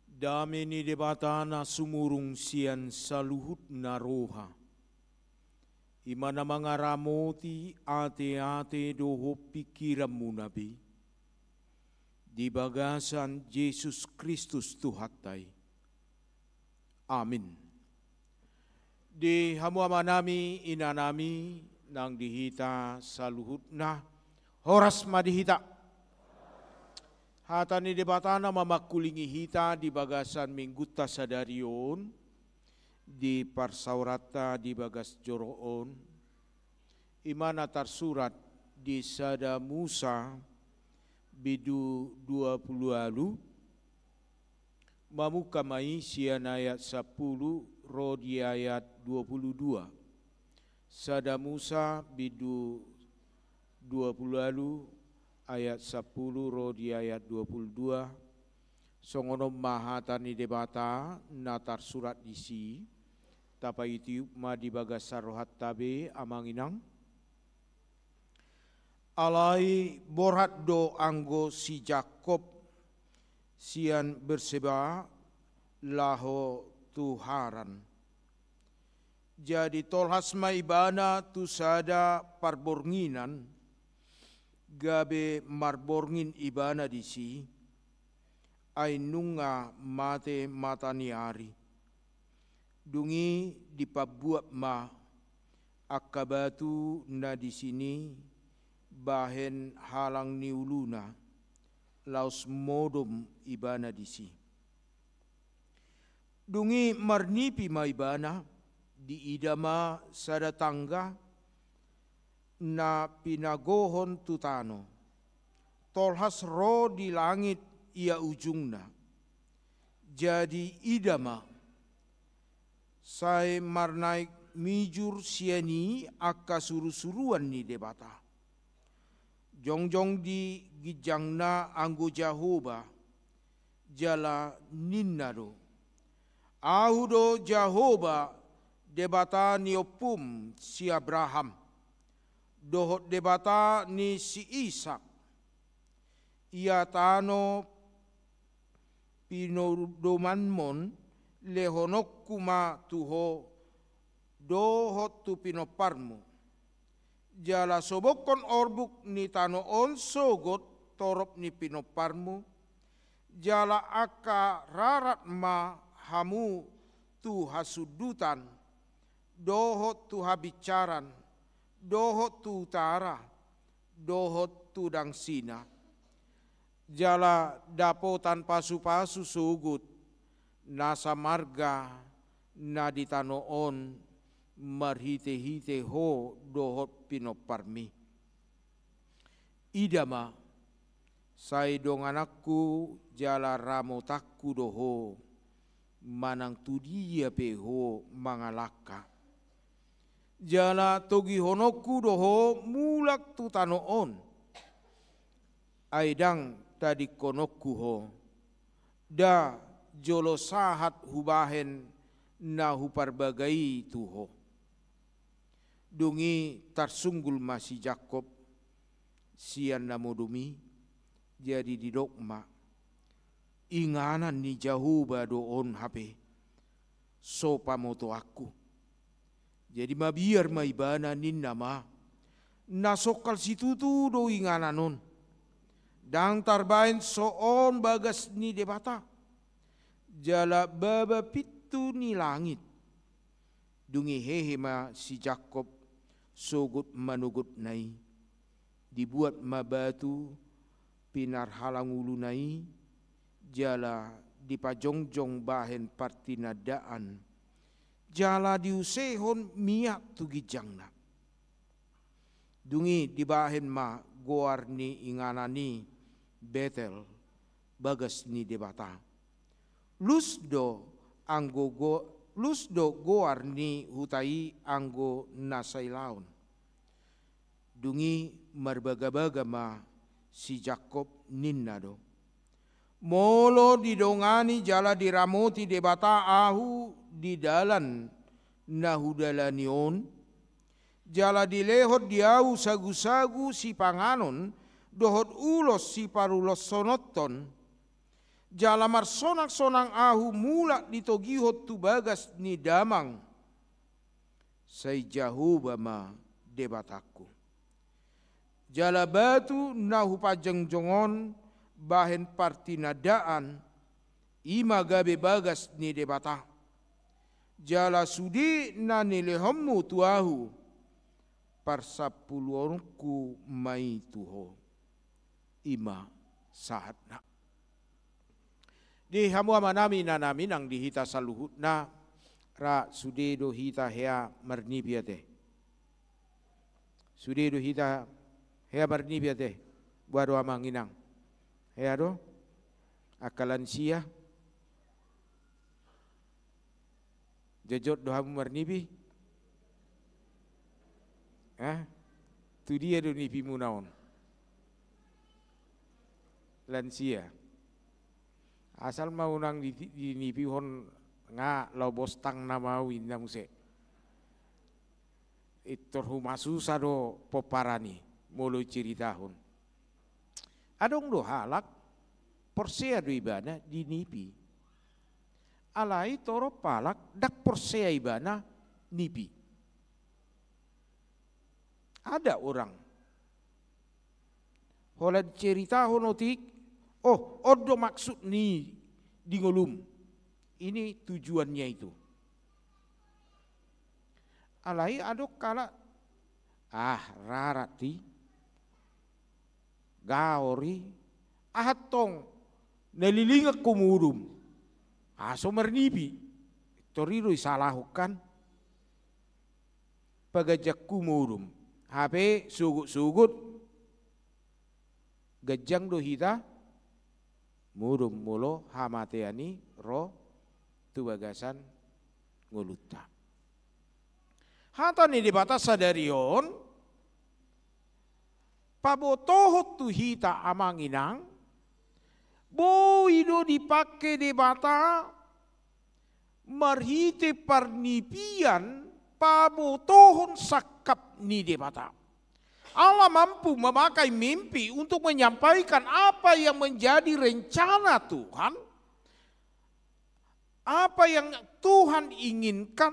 Dame ni Debata na sumurung sian saluhutna roha, i ma na mangaramoti ateate dohot pingkiranmuna be, di bagasan Jesus Kristus Tuhanta i. Amin. Di hamu amanami, inanami, nang di hita saluhutna, horas ma di hita. Hata ni Debata na mamangkulingi hita di bagasan minggunta sadari on, di parsaoranta di bagas joro on, i ma na tarsurat di Sada Musa bindu dua pulu ualu, mamungka ma i sian ayat sampulu ro di ayat dua pulu dua. Sada Musa bindu dua pulu ualu ayat sampulu ro di ayat dua pulu dua. Songon on ma hata ni Debata na tarsurat disi. Tapaihutihut ma di bagasan rohanta be, amang inang. Alai borhat do anggo si Jakkob sian Berseba laho tu Haran. Jadi tolhas ma ibana tu sada parbornginan, gabe marborngin ibana disi, ai nunga mate mata ni ari. Dung i dipambuat ma angka batu na disi ni bahen halang ni uluna, laos modom ibana disi. Dung i marnipi ma ibana, diida ma sada tangga na pinagohon tu tano. Tolhas ro di langit ia ujungna. Jadi ida ma, sai marnaek mijur sian i angka surusuruan ni Debata. Jongjong di ginjangna anggo Jahowa, jala ninna do: Ahu do Jahowa, Debata ni ompum si Abraham, dohot Debata ni si Isak. Ia tano pinodomanmon lehononku ma tu ho dohot tu pinomparmu. Jala sobokkon orbuk ni tano on sogot torop ni pinomparmu, jala angka rarat ma hamu tu hasundutan, dohot tu habinsaran, dohot tu utara, dohot tu dangsina. Jala dapotan pasupasu sogot nasa marga na di tano on marhitehite ho dohot pinomparmi. Ida ma, sai dongananku jala ramotanku do ho, manang tu dia pe ho mangalangka. Jala togihononku do ho mulak tu tano on, ai ndang tadingkononku ho, nda jolo sahat hubahen na huparbaga i tu ho. Dung i tarsunggul ma si Jakkob sian na modom i, jadi didok ma: Inganan ni Jahowa do on hape, so pamotoanku. Jadi mabiar ma ibana, ninna ma: Na songkal situtu do inganan on, ndang tarbahen so on bagas ni Debata, jala baba pintu ni langit. Dung i hehe ma si Jakkob sogot manogotna i. Dibuat ma batu pinarhalang uluna i, jala dipajongjong bahen partinandaan, jala diusehon miak tu ginjangna. Dung i dibahen ma goar ni inganan i Betel, bagas ni Debata. Lus do anggo go-, lus do goar ni huta i anggo na sailaon. Dung i marbagabaga ma si Jakkob, ninna do: Molo didongani jala diramoti Debata ahu di dalan na hudalani on, jala dilehon di ahu sagusagu sipanganon dohot ulos siparulosononhon, jala marsonang-sonang ahu mulak ditogihon tu bagas ni damang, sai Jahowa ma Debatangku. Jala batu na hupajongjong on bahen partinandaan, i ma gabe bagas ni Debata. Jala sude na nilehonmu tu ahu, parsampuluonku ma i tu ho. I ma sahatna. Di hamu amanami, inanami, nang di hita saluhutna, ra sude do hita hea marnipi ate. Sude do hita hea marnipi ate. Boha do amang inang? Hea do? Angka lansia? Jotjot do hamu marnipi? Hah? Tu dia do nipimuna on? Lansia. Asal ma unang di, dinipihon, nga laho bostang nama au inna muse. Pintor humasusa do pomparan i molo diceritahon. Adong do halak porsea do ibana dinipi. Alai torop halak ndang porsea ibana nipi. Ada orang holan diceritahon otik, oh, on do maksud ni di ngolum. Ini tujuannya itu. Alai adong halak, ah, rarat i, gaor i, aha tong, na lilingan ho modom. Ah, so marnipi. Tor i do disalahon kan. Paganjangku modom. Hape sogot-sogot ganjang do hita modom molo hamatean i ro tu bagasan ngolunta. Hata ni Debata sadari on pabotohon tu hita amang inang, boi do dipangke Debata marhite parnipian pabotohon sangkap ni Debata. Allah mampu memakai mimpi untuk menyampaikan apa yang menjadi rencana Tuhan, apa yang Tuhan inginkan,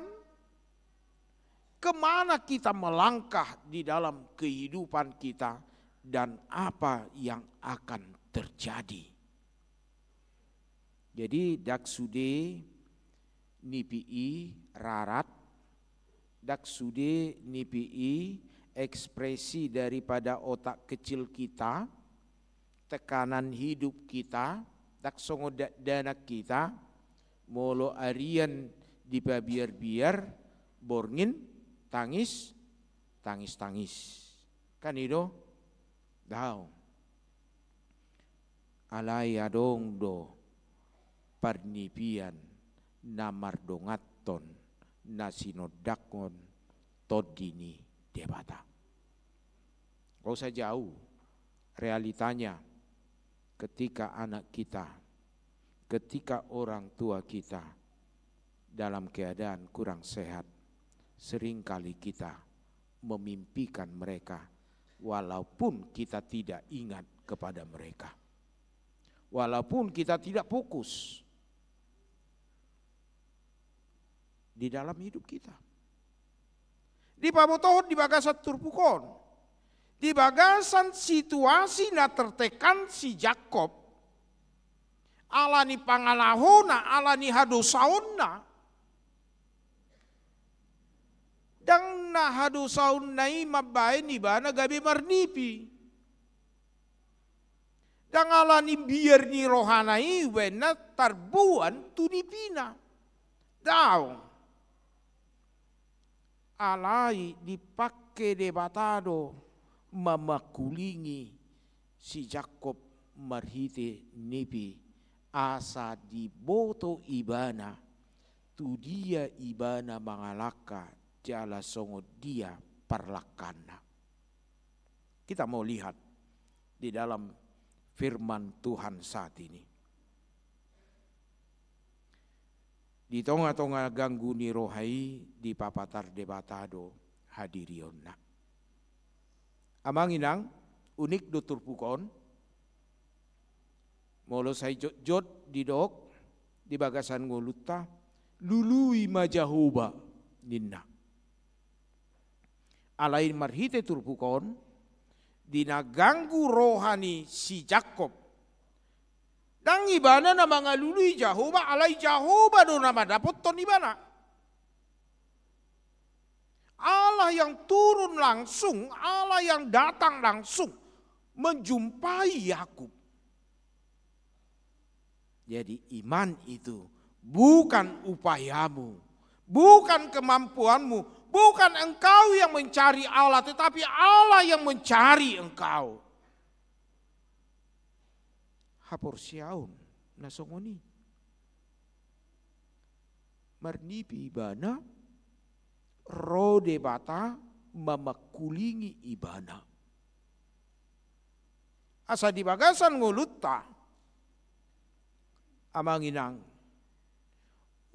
kemana kita melangkah di dalam kehidupan kita, dan apa yang akan terjadi. Jadi, ndang sude nipi i rarat, ndang sude nipi i ekspresi daripada otak kecil kita, tekanan hidup kita, ndang songon dakdanak kita, molo arian dipabiar-biar, borngin, tangis, tangis-tangis. Kan i do? Daong. Alai adong do parnipian na mardonganhon na sinondangkon Tondi ni Debata. Nggak usah jauh realitanya ketika anak kita, ketika orang tua kita dalam keadaan kurang sehat, seringkali kita memimpikan mereka, walaupun kita tidak ingat kepada mereka, walaupun kita tidak fokus di dalam hidup kita. Dipabotohon di bagasan turpuk on, di bagasan situasi na tertekan si Jakob, ala ni pangalahona, ala ni hadosaonna. Ndang na hadosaonna i mambahen ibana gabe marnipi. Ndang ala ni biar ni rohana i umbahen na tarboan tu nipina. Daong. Alai dipangke Debata do mamangkulingi si Jakob marhite nipi, asa diboto ibana tu dia ibana mangalangka jala songon dia parlangkana. Kita mau lihat di dalam firman Tuhan saat ini. Di tonga-tonga ganggu ni roha i dipapatar Debata do hadirionna. Amang inang, Unik do turpuk on. Molo sai jotjot didok di bagasan ngolunta, lului ma Jahowa ninna. Alai marhite turpuk on, di na ganggu roha ni si Jakkob, ndang ibana na mangalului Jahowa, alai Jahowa do na mandapothon ibana. Allah yang turun langsung, Allah yang datang langsung menjumpai Yakub. Jadi iman itu bukan upayamu, bukan kemampuanmu, bukan engkau yang mencari Allah, tetapi Allah yang mencari engkau. Haporseaon na songon i. Marnipi ibana, ro Debata mamangkulingi ibana. Asa di bagasan ngolunta, amang inang,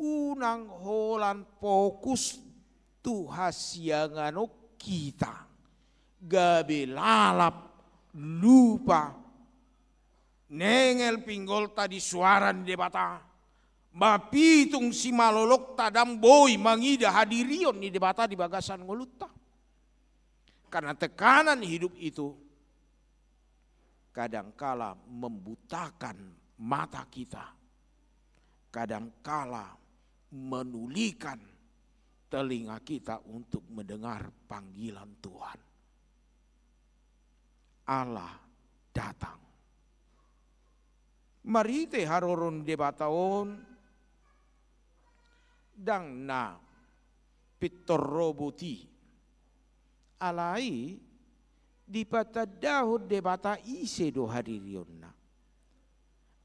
unang holan fokus tu hasiangan on hita, gabe lalap, lupa, nengel pinggolta di suara ni Debata, mapitung simalolokta ndang boi mangida hadirion ni Debata di bagasan ngolunta. Karena tekanan hidup itu kadangkala membutakan mata kita, kadangkala menulikan telinga kita untuk mendengar panggilan Tuhan. Allah datang. Marhite haroro ni Debata on, ndang na pintor ro boti. Alai dipatandahon Debata ise do hadirionna.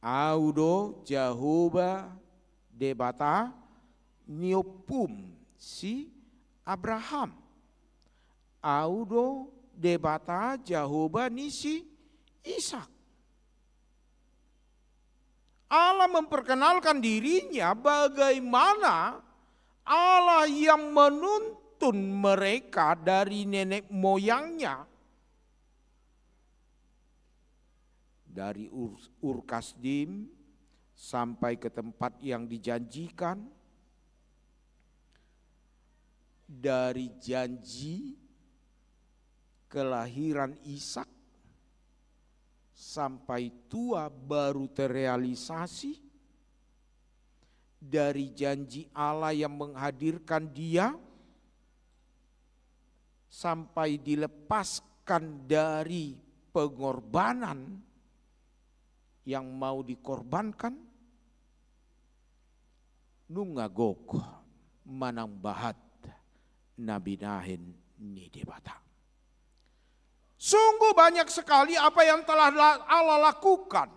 Au do Jahowa Debata ni ompum si Abraham. Au do Debata Jahowa ni si Ishak. Allah memperkenalkan dirinya bagaimana Allah yang menuntun mereka dari nenek moyangnya, dari Ur, Ur Kasdim sampai ke tempat yang dijanjikan, dari janji kelahiran Ishak sampai tua baru terrealisasi, dari janji Allah yang menghadirkan dia sampai dilepaskan dari pengorbanan yang mau dikorbankan, nunga gok manang bahat na binahen ni Debata. Sungguh banyak sekali apa yang telah la-, Allah lakukan.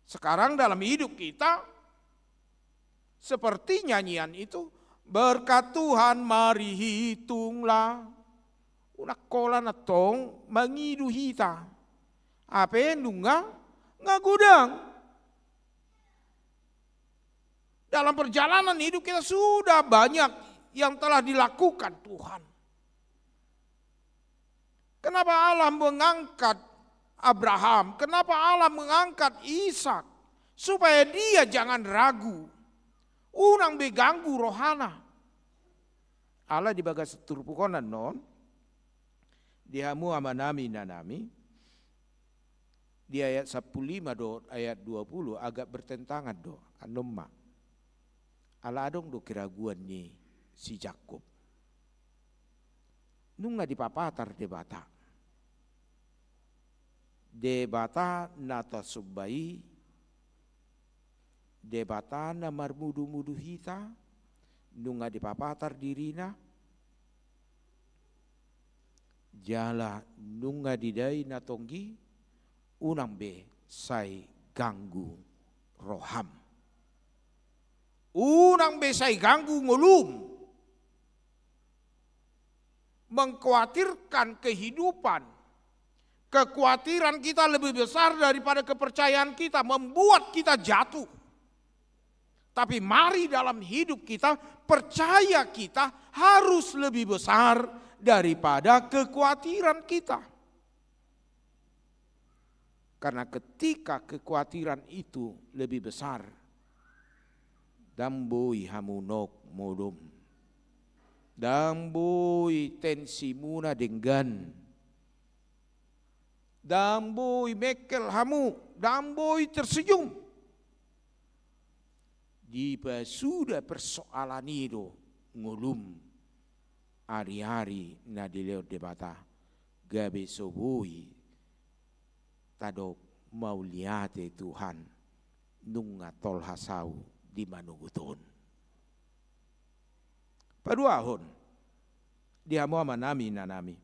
Sekarang dalam hidup kita, seperti nyanyian itu, berkat Tuhan mari hitunglah. Unang holan antong mangido hita. Hape nunga, nunga godang. Dalam perjalanan hidup kita sudah banyak yang telah dilakukan Tuhan. Kenapa Allah mengangkat Abraham? Kenapa Allah mengangkat Ishak? Supaya dia jangan ragu. Unang be ganggu rohana. Allah di bagas turpuk on annon, di hamu amanami inanami, di ayat sampulu lima dohot ayat dua pulu agak bertentangan do, annon ma. Ala adong do keraguan ni si Jakkob. Nunga dipapatar Debata. Debata na tasomba i, Debata na marmudumudu hita, nunga dipapatar dirina, jala nunga didai na tonggi, unang be sai ganggu roham. Unang be sai ganggu ngolum. Mengkhawatirkan kehidupan. Kekhawatiran kita lebih besar daripada kepercayaan kita, membuat kita jatuh. Tapi mari dalam hidup kita, percaya kita harus lebih besar daripada kekuatiran kita. Karena ketika kekuatiran itu lebih besar, ndang boi hamu nok modom, ndang boi tensimuna denggan, ndang boi mengkel hamu, ndang boi tersenyum. Dipasuda persoalan i do ngolum ari-ari na dilehon Debata, gabe so boi tadok mauliate Tuhan, nunga tolhas ahu di manogot on. Paduahon, di hamu amanami inanami,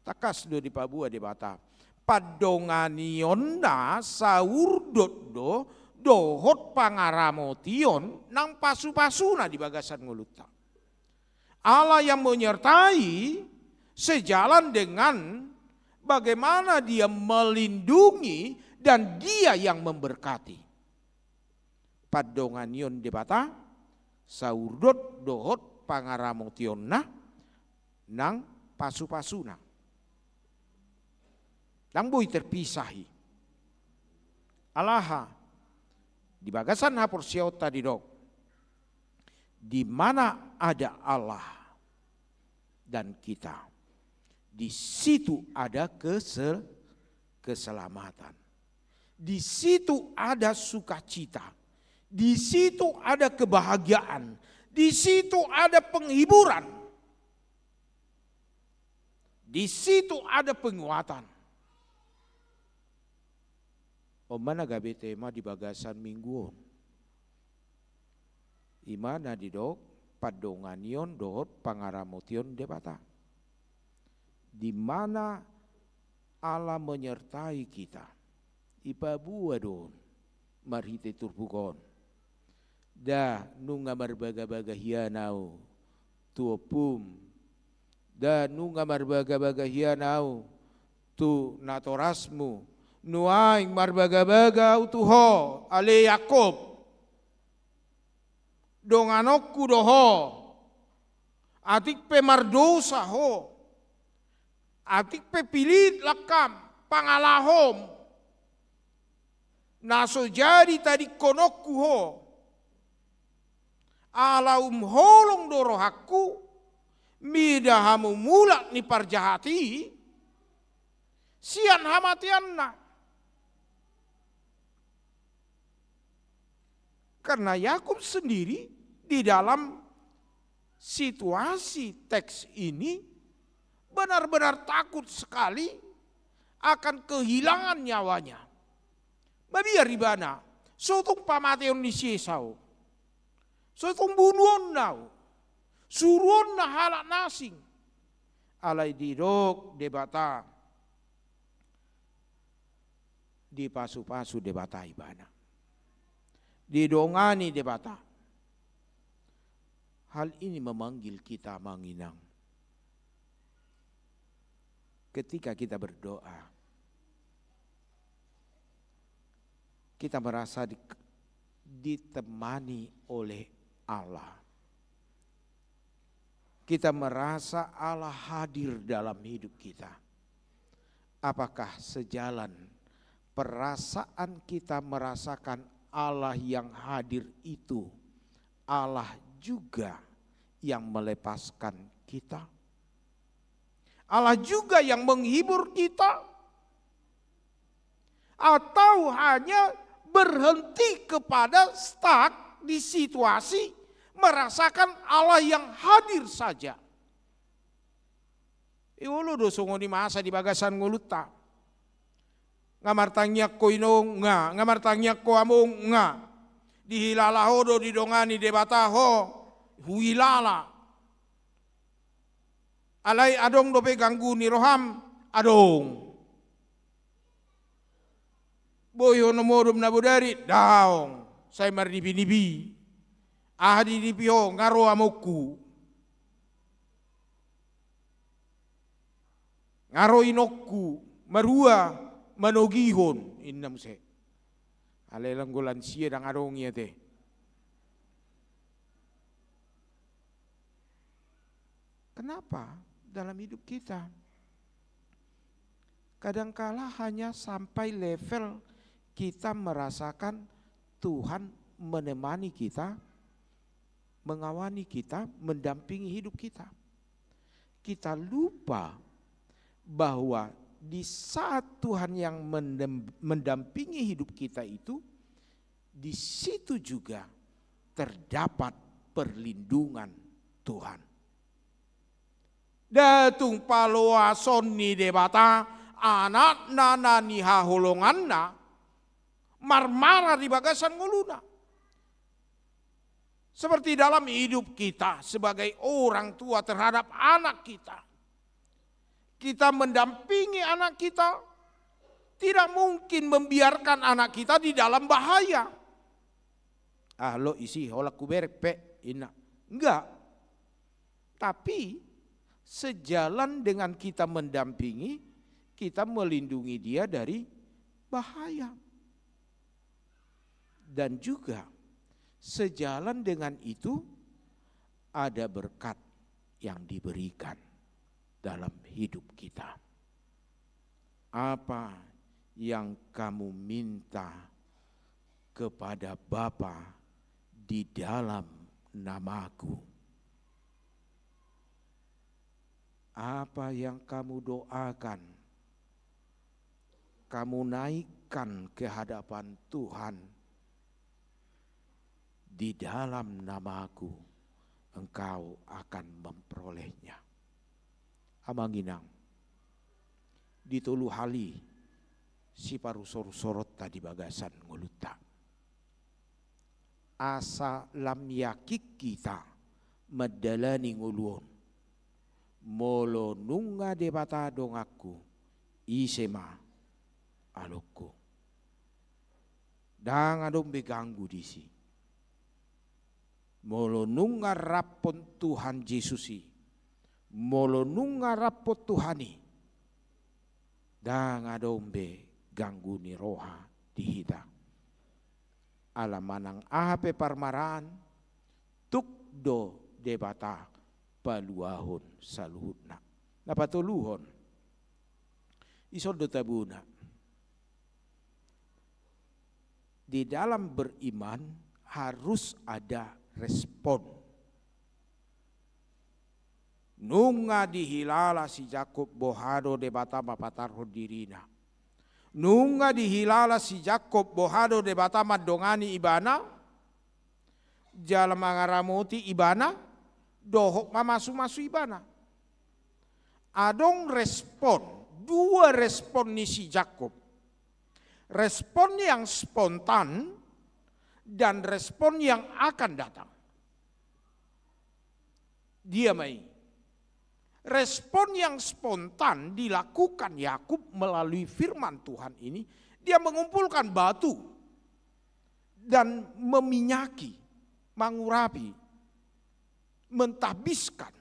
tangkas do dipaboa Debata pandonganionna saurdot do dohot pangaramotion nang pasu-pasuna di bagasan ngolunta. Allah yang menyertai sejalan dengan bagaimana Dia melindungi dan Dia yang memberkati. Pandonganion Debata saurdot dohot pangaramotionna nang pasu-pasuna. Ndang boi terpisah i. Alaha, di bagasan haporseaonta didok, di mana ada Allah dan kita, di situ ada kesel-, keselamatan. Di situ ada sukacita. Di situ ada kebahagiaan. Di situ ada penghiburan. Di situ ada penguatan. On ma na gabe tema di bagasan minggu on. I ma na didok pandonganion dohot pangaramotion Debata. Di mana Allah menyertai kita, dipaboa do on marhite turpuk on. Nda nunga marbaga-baga hian ahu tu ompum. Nda nunga marbaga-baga hian ahu tu natorasmu. Nuaeng marbaga-baga ahu tu ho, ale Jakob. Donganonku do ho. Atik pe mardosa ho. Atik pe pilit langkam pangalahom. Na so jadi tadingkononku ho. Ala umholong do rohangku, mida hamu mulak ni parjahat i sian hamateanna. Karena Yakub sendiri di dalam situasi teks ini benar-benar takut sekali akan kehilangan nyawanya. Mabiar ibana, sotung pamateon ni si Esau, sotung bunuonna ahu, suruonna halak na asing. Alai didok Debata, dipasu-pasu Debata ibana, didongani Debata. Hal ini memanggil kita, Amang Inang. Ketika kita berdoa, kita merasa di-, ditemani oleh Allah. Kita merasa Allah hadir dalam hidup kita. Apakah sejalan perasaan kita merasakan Allah yang hadir itu, Allah juga yang melepaskan kita? Allah juga yang menghibur kita? Atau hanya berhenti kepada stuck di situasi merasakan Allah yang hadir saja? Olo do songon i masa di bagasan ngolunta. Nga martangiang ho inong, nga, nga martangiang ho among, nga. Dihilala ho do, didongani Debata ho, huhilala. Alai adong dope ganggu ni roham, adong. Boi ho na modom na bodari, daong, sai marnipi-nipi. Aha dinipi ho, nga ro amongku, nga ro inongku, marua manogihon, inna muse. Alai anggo lansia ndang adong i ate. Kenapa? dalam hidup kita. Kadangkala hanya sampai level kita merasakan Tuhan menemani kita, mengawani kita, mendampingi hidup kita. Kita lupa bahwa di saat Tuhan yang mendem-, mendampingi hidup kita itu, di situ juga terdapat perlindungan Tuhan. Nda tung paloason ni Debata anakna na nihaholonganna marmara di bagasan ngoluna. Seperti dalam hidup kita sebagai orang tua terhadap anak kita. Kita mendampingi anak kita, tidak mungkin membiarkan anak kita di dalam bahaya. Ah, lo isi, holan hubereng pe, inna. Enggak. Tapi, sejalan dengan kita mendampingi, kita melindungi dia dari bahaya. Dan juga, sejalan dengan itu, ada berkat yang diberikan dalam hidup kita. Apa yang kamu minta kepada Bapa di dalam nama-Ku? Apa yang kamu doakan, kamu naikkan ke hadapan Tuhan di dalam nama-Ku, engkau akan memperolehnya. Amang inang, di tolu hali siparusorsuronta di bagasan ngolunta. Asa lam yakin hita mandalani ngolu on. Molo nunga Debata donganku, ise ma alongku? Ndang adong be ganggu disi. Molo nunga rap Tuhan Jesus i, molo nunga rap Tuhan i, ndang adong be ganggu ni roha di hita. Ala manang aha pe parmaraan, tuk do Debata paluahon saluhutna. Na patoluhon, ison do tabona. Di dalam beriman harus ada respon. Nunga dihilala si Jakkob boha do Debata mampatarhon dirina. Nunga dihilala si Jakkob boha do Debata mandongani ibana, jala mangaramoti ibana, dohot mamasumasu ibana. Adong respon, dua respon ni si Jakkob. Respon yang spontan dan respon yang akan datang. Dia ma i. Respon yang spontan dilakukan Yakub melalui firman Tuhan ini, dia mengumpulkan batu dan meminyaki, mangurapi, mentahbiskan.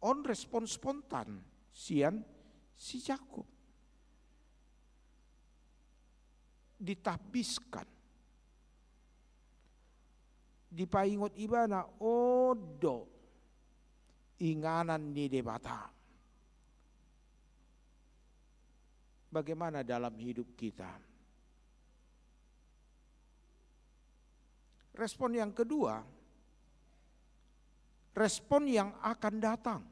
On respon spontan sian si Jakkob. Ditahbiskan. Dipaingot ibana, on do inganan ni Debata. Bagaimana dalam hidup kita? Respon yang kedua, respon yang akan datang.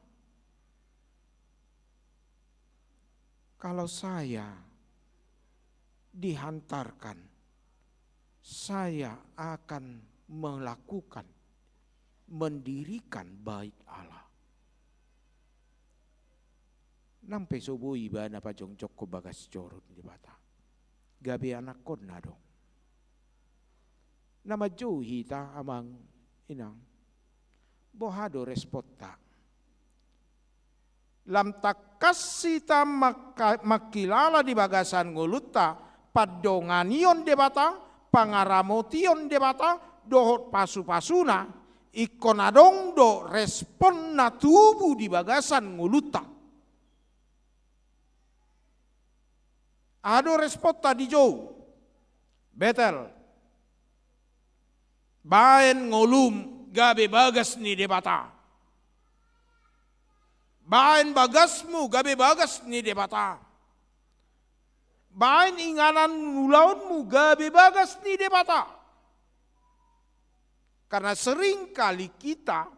Kalau saya dihantarkan, saya akan melakukan, mendirikan bait Allah. Nang pe so boi ibana pajongjongkon bagas joro ni Debata, gabe anakkonna do. Na manjou hita, amang inang, boha do responta? Lam tangkas hita mangka-, mangkilala di bagasan ngolunta pandonganion Debata, pangaramotion Debata, dohot pasupasuna, ingkon adong do respon na tubu di bagasan ngolunta. Aha do responta dijou? Betel, baen ngolum gabe bagas ni Debata. Baen bagasmu gabe bagas ni Debata. Baen inganan ulaonmu gabe bagas ni Debata. Karena seringkali kita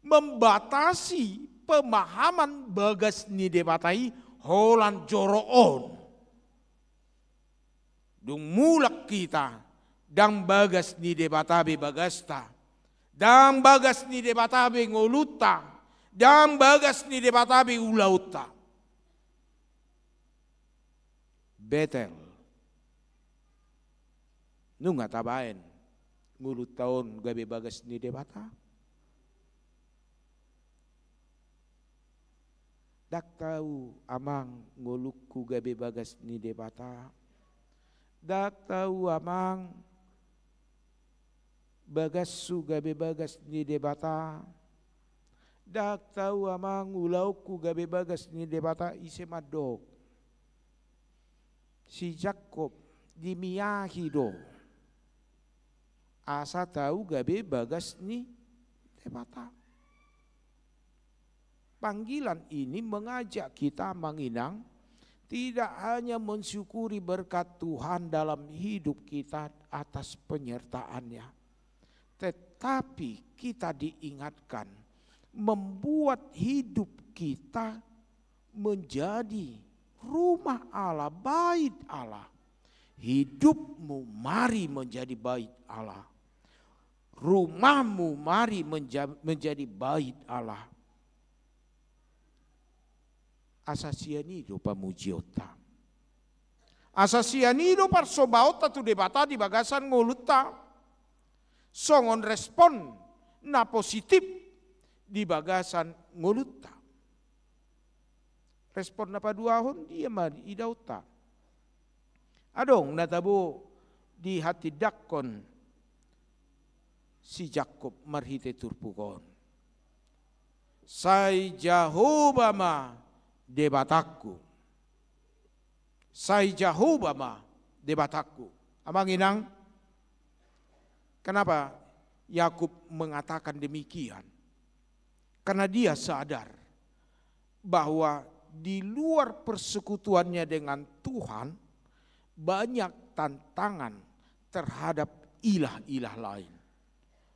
membatasi pemahaman bagas ni Debata i holan joro on. Dung mulak hita, ndang bagas ni Debata be bagasta, ndang bagas ni Debata be ngolunta, ndang bagas ni Debata be ulaonta. Betel. Nunga tabaen ngolunta on gabe bagas ni Debata? Ndang tau, Amang, ngolungku gabe bagas ni Debata. Ndang tau, Amang, bagashu gabe bagas ni Debata. Ndang tau, Amang, ulaonku gabe bagas ni Debata. Ise mandok? Si Jakkob, dimiahi do asa tau gabe bagas ni Debata. Panggilan ini mengajak kita, Amang Inang, tidak hanya mensyukuri berkat Tuhan dalam hidup kita atas penyertaan-Nya, tetapi kita diingatkan membuat hidup kita menjadi rumah Allah, bait Allah. Hidupmu mari menjadi bait Allah. Rumahmu mari menja-, menjadi bait Allah. Asa sian i do pamujionta. Asa sian i do parsombaonta tu Debata di bagasan ngolunta. Songon respon na positif di bagasan ngolunta. Respon na paduahon dia ma idaonta? Adong na tabo dihatindangkon si Jakkob marhite turpuk on. Sai Jahowa ma Debatangku. Sai Jahowa ma Debatangku. Amang Inang, kenapa Yakub mengatakan demikian? Karena dia sadar bahwa di luar persekutuannya dengan Tuhan, banyak tantangan terhadap ilah-ilah lain.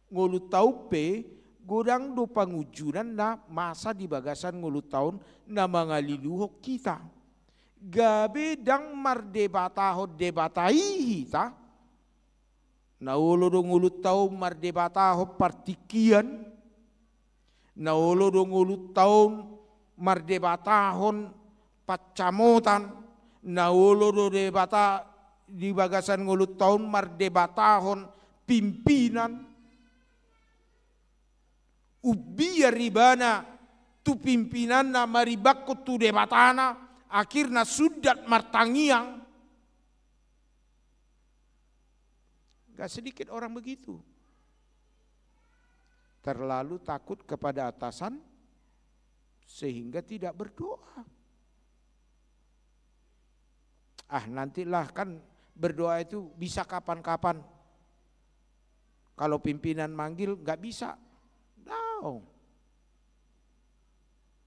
Ngolunta on pe godang do pangunjunan na masa di bagasan ngolunta on na mangaliluhon hita. Gabe ndang mardebatahon Debata i hita. Na olo do ngolunta on mardebatahon partingkian. Na olo do ngolunta on mardebatahon pansamotan. Na olo do Debata di bagasan ngolunta on mardebatahon pimpinan. Umbiar ibana tu pimpinanna, maribanghon tu Debatana, akhirna sundat martangiang. Gak sedikit orang begitu. Terlalu takut kepada atasan sehingga tidak berdoa. Ah, nantilah, kan berdoa itu bisa kapan-kapan. Kalau pimpinan manggil, nggak bisa. Daong.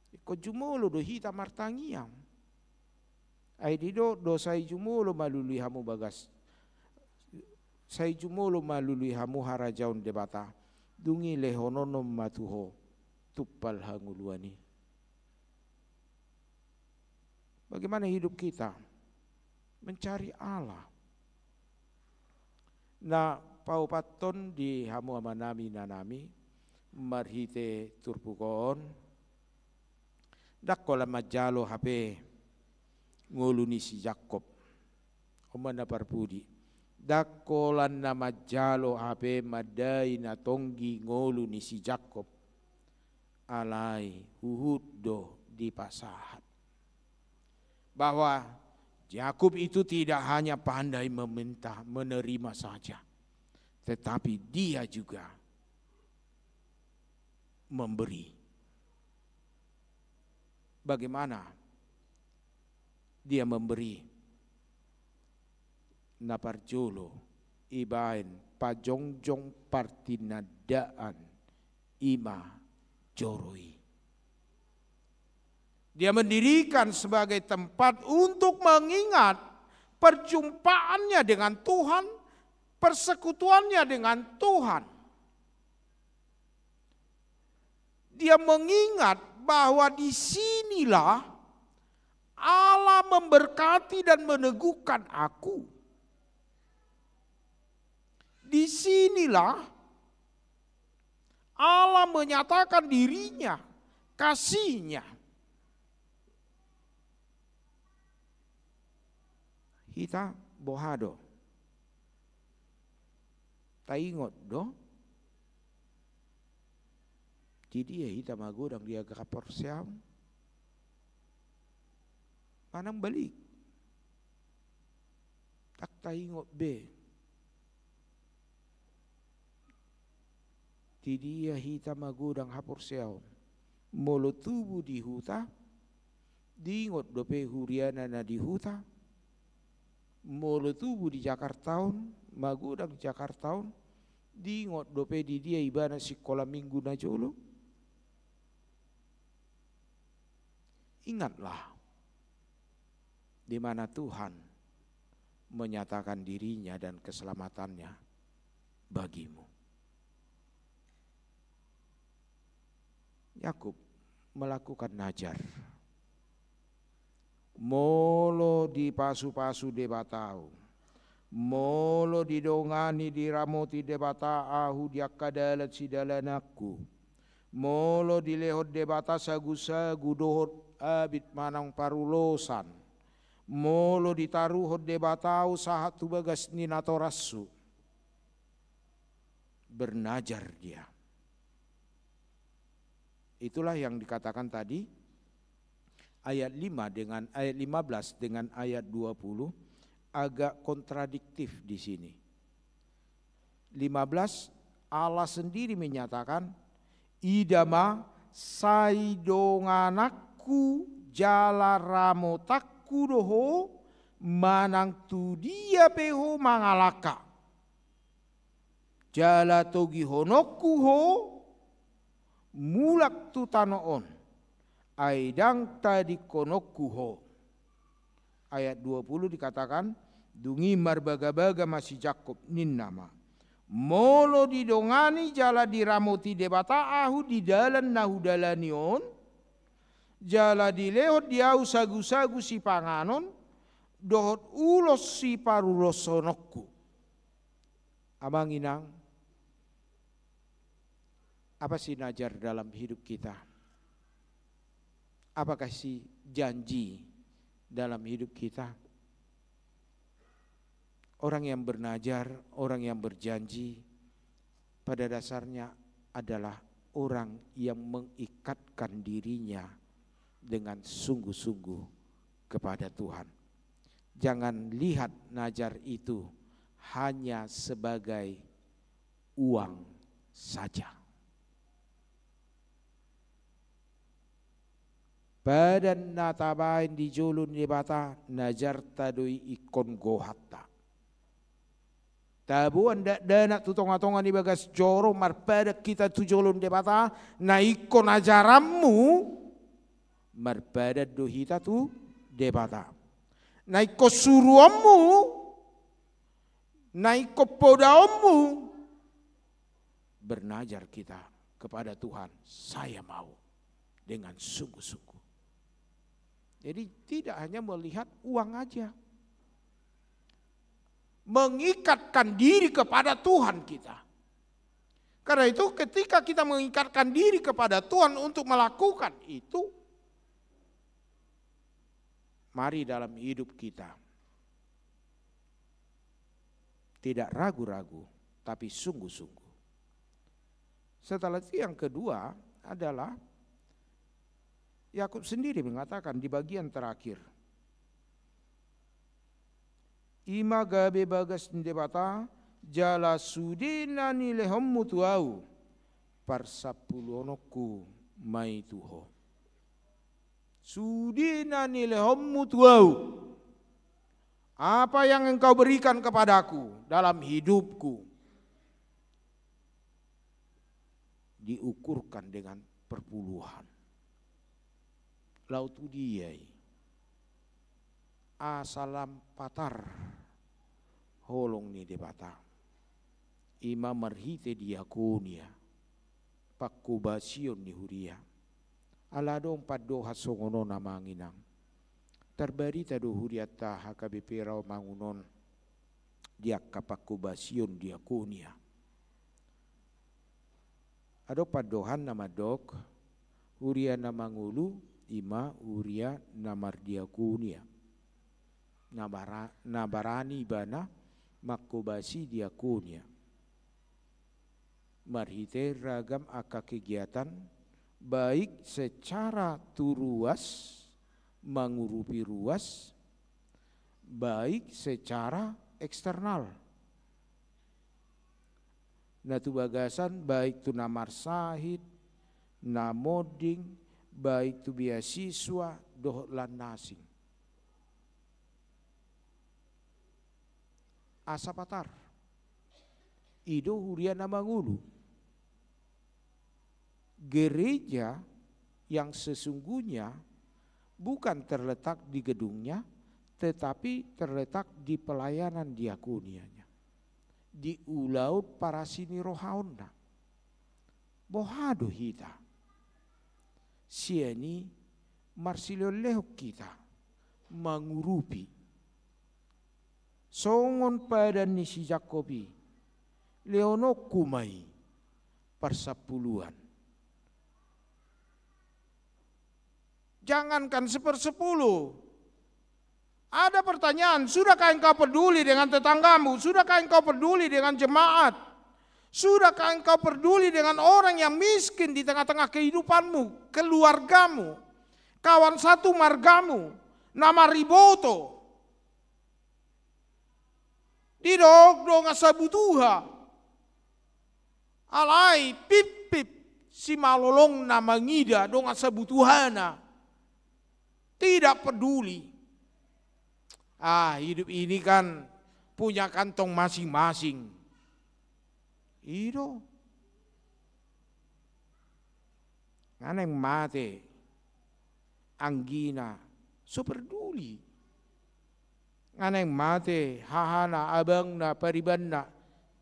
Ingkon jumolo do hita martangiang. Ai didok do, sai jumolo ma lului hamu bagas. Sai jumolo ma lului hamu harajaon Debata. Dung i lehonon ma tu ho tumpal hangoluan i. Bagaimana hidup kita mencari Allah? Na paopathon di hamu amanami inanami, marhite turpuk on, ndang holan manjalo hape ngolu ni si Jakkob. On ma na parpudi, ndang holan na manjalo hape mandai na tonggi ngolu ni si Jakkob. Alai huhut do dipasahat bahwa Yakub itu tidak hanya pandai meminta, menerima saja, tetapi dia juga memberi. Bagaimana dia memberi? Na parjolo, ibaen pajongjong partinandaan i ma joro i. Dia mendirikan sebagai tempat untuk mengingat perjumpaannya dengan Tuhan, persekutuannya dengan Tuhan. Dia mengingat bahwa di sinilah Allah memberkati dan meneguhkan aku. Di sinilah Allah menyatakan dirinya, kasihnya. Hita boha do? Taingot do? Di dia hita magodang di angka haporseaon? Manang balik? Ndang taingot be. Di dia hita magodang haporseaon? Molo tubu di huta, diingot dope huriana na di huta? Molo tubu di Jakarta on, magodang di Jakarta on, diingot dope di dia ibana sikola minggu na jolo? Ingatlah di mana Tuhan menyatakan dirinya dan keselamatannya bagimu. Yakub melakukan nazar. Molo dipasupasu Debata ahu, molo didongani, diramoti Debata ahu di angka dalan sidalananku, molo dilehon Debata sagusagu dohot abit manang parulosan, molo ditaruhon Debata ahu sahat tu bagas ni natorashu, bernazar dia. Itulah yang dikatakan tadi, ayat lima dengan ayat lima belas dengan ayat dua puluh agak kontradiktif di sini. Lima belas, Allah sendiri menyatakan, "Ida ma, sai dongananku jala ramotanku do ho, manang tu dia pe ho mangalangka. Jala togihononku ho mulak tu tano on, ai ndang tadingkononku ho." Ayat dua puluh dikatakan, "Dung i marbagabaga ma si Jakkob, ninna ma, 'Molo didongani jala diramoti Debata ahu di dalan na hudalani on, jala dilehon di ahu sagusagu sipanganon dohot ulos siparulosononku.'" Amang inang, apa sih nazar dalam hidup kita? Apakah sih janji dalam hidup kita? Orang yang bernazar, orang yang berjanji, pada dasarnya adalah orang yang mengikatkan dirinya dengan sungguh-sungguh kepada Tuhan. Jangan lihat nazar itu hanya sebagai uang saja. Padan na tabaen di jolo ni Debata, nazarta do i ingkon gohanta. Taboan dakdanak tu tongatonga ni bagas joro, marpadan hita tu jolo ni Debata, na ingkon ajaranmu, marpadan do hita tu Debata. Na ingkon suruonmu, na ingkon podaonmu, bernazar kita kepada Tuhan, "Saya mau dengan sungguh-sungguh." Jadi, tidak hanya melihat uang aja. Mengikatkan diri kepada Tuhan kita. Karena itu, ketika kita mengikatkan diri kepada Tuhan untuk melakukan itu, mari dalam hidup kita tidak ragu-ragu, tapi sungguh-sungguh. Setelah itu, yang kedua adalah Yakub sendiri mengatakan di bagian terakhir, "I ma gabe bagas ni Debata, jala sude na nilehonmu tu ahu, parsampuluhononku ma i tu ho." Sude na nilehonmu tu ahu. Apa yang engkau berikan kepadaku dalam hidupku diukurkan dengan perpuluhan. Laho tu dia i? Asa lam patar holong ni Debata, i ma marhite diakonia, pangkobasion ni huria. Ala adong pandohan songon on, amang inang. Tarbarita do hurianta H K B P Rawamangun on di angka pangkobasion diakonia. Adong pandohan na mandok, huria na mangolu i ma huria na mardiakonia, na bara-, na barani ibana mangkobasi diakonia marhite ragam angka kegiatan, baik secara tu ruas, mangurupi ruas, baik secara eksternal. Na tu bagasan, baik tu na marsahit, na monding, baik tu beasiswa, dohot lan na asing. Asa patar. I do huria na mangolu. Gereja yang sesungguhnya bukan terletak di gedungnya, tetapi terletak di pelayanan diakonianya, di ulaon parasi ni rohaonna. Boha do hita? Sian i marsilehonlehon hita mangurupi. Songon padan ni si Jakkob i, lehononku ma i parsampuluan. Jangankan sepersepuluh. Ada pertanyaan, sudahkah engkau peduli dengan tetanggamu? Sudahkah engkau peduli dengan jemaat? Sudahkah engkau peduli dengan orang yang miskin di tengah-tengah kehidupanmu, keluargamu, kawan satu margamu, na mariboto? Didok dongan sabutuha. Alai pipip simalolongna mangida dongan sabutuhana. Tidak peduli. Ah, hidup ini kan punya kantong masing-masing. I do. Nga naeng mate anggina, so peduli. Nga naeng mate hahana, abangna, paribanna,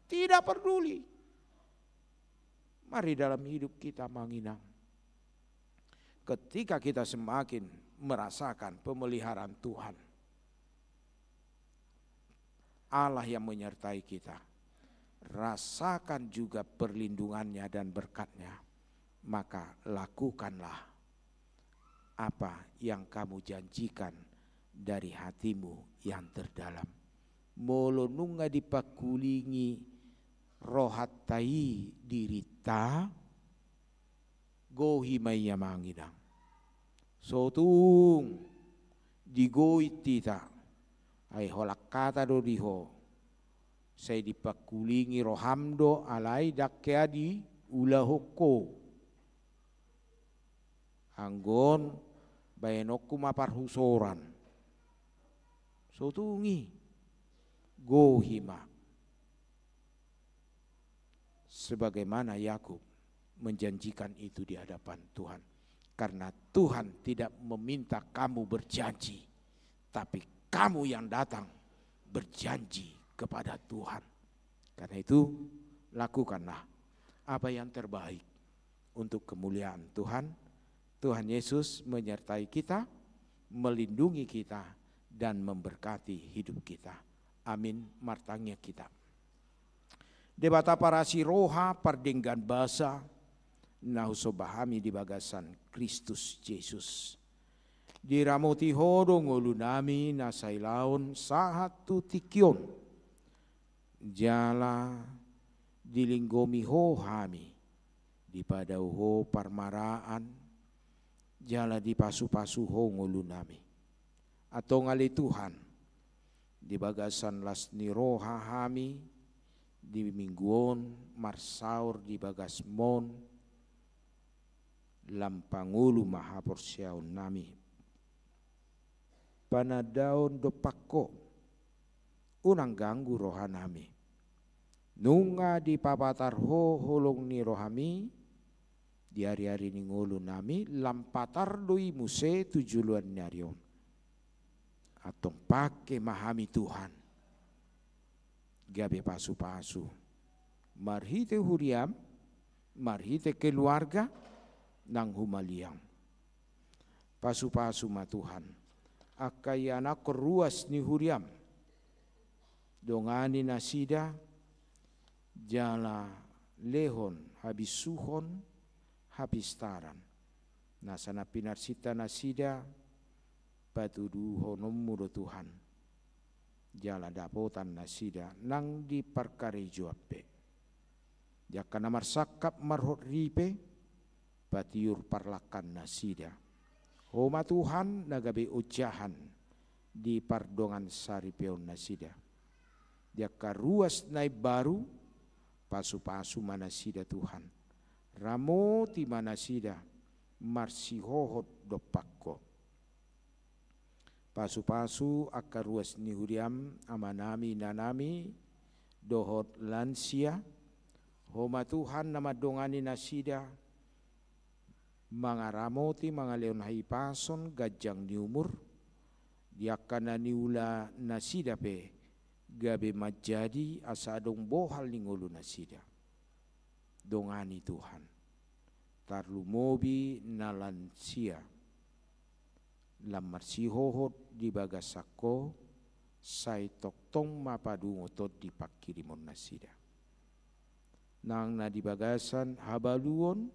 tidak peduli. Mari dalam hidup kita, amang inang, ketika kita semakin merasakan pemeliharaan Tuhan, Allah yang menyertai kita, rasakan juga perlindungannya dan berkatnya, maka lakukanlah apa yang kamu janjikan dari hatimu yang terdalam. Molo nunga dipangkulingi rohanta i dirinta, gohi ma i, amang inang. So tung digohi hita, ai holan hata do di ho, sai dipangkulingi roham do, alai ndang hea diulahon ho. Anggo on baenonku ma parhusoran. So tung i, gohi ma. Sebagaimana Yakub menjanjikan itu di hadapan Tuhan. Karena Tuhan tidak meminta kamu berjanji, tapi kamu yang datang berjanji kepada Tuhan. Karena itu, lakukanlah apa yang terbaik untuk kemuliaan Tuhan. Tuhan Yesus menyertai kita, melindungi kita, dan memberkati hidup kita. Amin. Martangiang hita. Debata parasi roha, pardenggan basa, na husomba hami di bagasan Kristus Jesus. Diramoti Ho do ngolunami na sailaon sahat tu tingki on. Jala dilinggomi Ho hami, dipadao Ho parmaraan, jala dipasupasu Ho ngolunami. Antong ale Tuhan, di bagasan las ni roha hami di Minggu on marsaor di bagasmon, lam pangolu ma haporseaonnami. Panandaon dompak Ho, unang ganggu rohanami. Nunga dipapatar Ho holong ni rohami, di ari-ari ni ngolunami, lam patar do i muse tu joloan ni ari on. Antong pangke ma hami Tuhan gabe pasu-pasu marhite huriam, marhite keluarga nang humaliang. Pasu-pasu ma Tuhan angka ianakhon ruas ni huriam, dongani nasida jala lehon habisuhon, hapistaran. Nasa na pinarsinta nasida patuduhononmu do Tuhan, jala dapotan nasida nang di parkarejoan pe. Di angka na marsangkap marhot ripe, patiur parlangkan nasida. Ho ma Tuhan na gabe ojahan di pardongan saripeon nasida. Di angka ruas na imbaru, pasu-pasu ma nasida Tuhan. Ramoti ma nasida marsihohot dompak Ho. Pasu-pasu angka ruas ni huriam, amanami, inanami, dohot lansia. Ho ma Tuhan na mandongani nasida, mangaramoti, mangalehon hahipason, ganjang ni umur, di angka na niula nasida pe gabe manjadi asa adong bohal ni ngolu nasida. Dongani Tuhan. Tarlumobi na lansia, lam marsihohot di bagasan Ho, sai tongtong ma padungot on di pangkirimon nasida. Nang na di bagasan habaluon,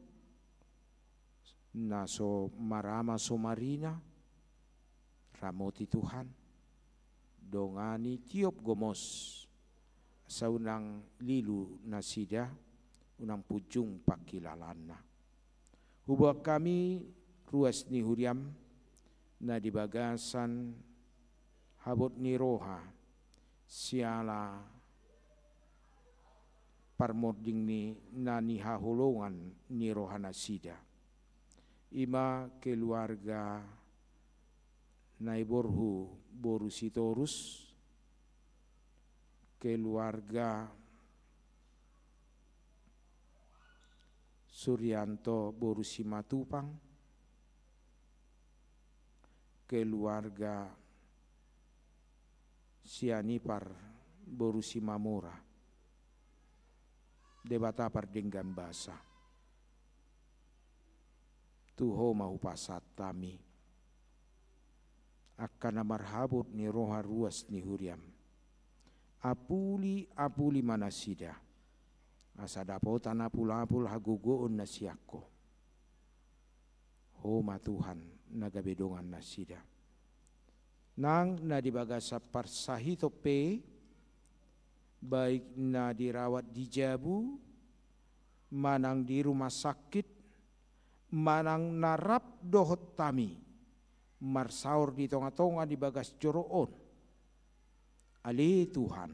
na so marama so marina, ramoti Tuhan, dongani, tiop gomos, asa unang lilu nasida, unang punjung pangkilalaanna. Huboan hami ruas ni huriam na di bagasan habot ni roha, siala parmonding ni na nihaholongan ni roha nasida. I ma keluarga naiborhu boru Sitorus, keluarga Suryanto boru Simatupang, keluarga Sianipar boru Simamora. Debata pardenggan basa, tu Ho ma hupasahat hami angka na marhabot ni roha ruas ni huriam. Apuli, apuli ma nasida, asa dapotan apul-apul hagogoon na sian Ho. Ho ma Tuhan na gabe dongan nasida. Nang na di bagasan parsahiton pe, baik na dirawat di jabu, manang di rumah sakit, manang na rap dohot hami marsaor di tonga-tonga ni bagas joro on. Ale Tuhan,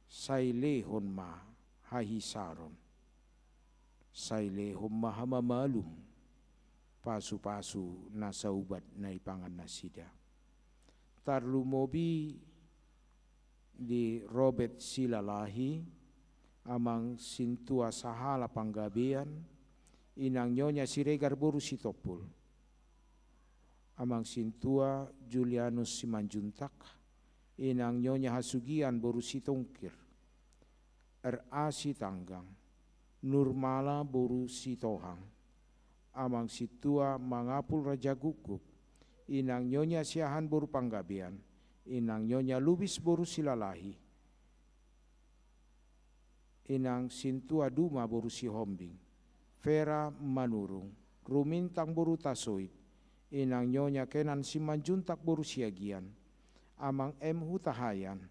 sai lehon ma hahisaron, sai lehon ma hamamalum, pasu-pasu na saubat na dipangan nasida. Tarlumobi di Robert Silalahi, amang sintua sahala Panggabean, inang Nyonya Siregar boru Sitompul, amang sintua Julianus Simanjuntak, inang Nyonya Hasugian boru Sitongkir, R A Sitanggang, Nurmala boru Sitohang, amang sintua Mangapul Raja Guguk, inang Nyonya Siahaan boru Panggabean, inang Nyonya Lubis boru Silalahi, inang sintua Duma boru Sihombing, Vera Manurung, Rumintang boru Tasoit, inang Nyonya Kenan Simanjuntak boru Siagian, amang M Hutahaean,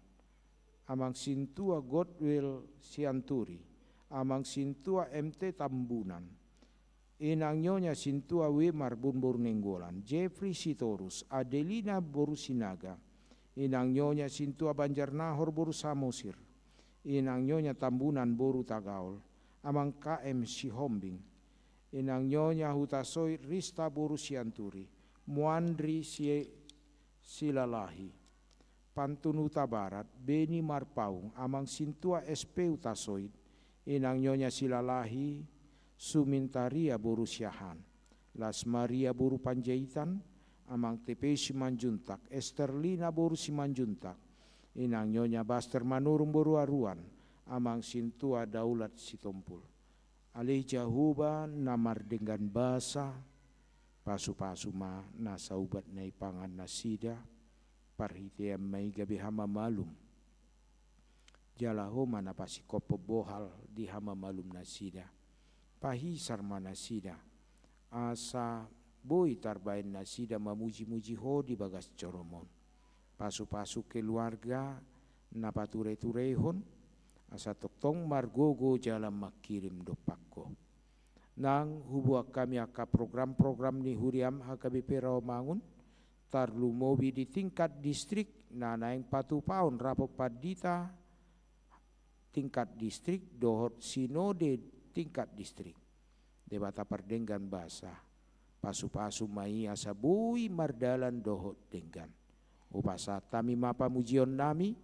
amang sintua Godwill Sianturi, amang sintua M T Tambunan, inang Nyonya sintua W Marbun boru Nainggolan, Jeffrey Sitorus, Adelina boru Sinaga, inang Nyonya sintua Banjarnahor boru Samosir, inang Nyonya Tambunan boru Tagaol, amang K M Sihombing, inang Nyonya Hutasoit Rista boru Sianturi, Muandri Si-, Silalahi, Pantun Hutabarat, Beni Marpaung, amang sintua S P Hutasoit, inang Nyonya Silalahi, Sumintaria boru Siahaan, Las Maria boru Panjaitan, Amang T P Simanjuntak, Esterlina boru Simanjuntak, Inang Nyonya Baster Manurung boru Aruan, Amang Sintua Daulat Sitompul. Ale Jahowa na mardenggan basa, pasupasu ma na saubat na ipangan nasida, parhitean ma i gabe hamamalum. Jala Ho ma na pasingkophon bohal di hamamalum nasida. Pahisar ma nasida, asa boi tarbaen nasida mamujimuji Ho di bagas joroM on. Pasupasu keluarga na patureturehon, asa tongtong margogo jala mangkirim dompak Ho. Nang huboan hami angka program-program ni huriaM H K B P Rawamangun, tarlumobi di tingkat distrik na naeng patupahon rapot pandita tingkat distrik dohot sinode tingkat distrik. Debata pardenggan basa, pasupasu ma i asa boi mardalan dohot denggan. Hupasahat hami ma pamujionnami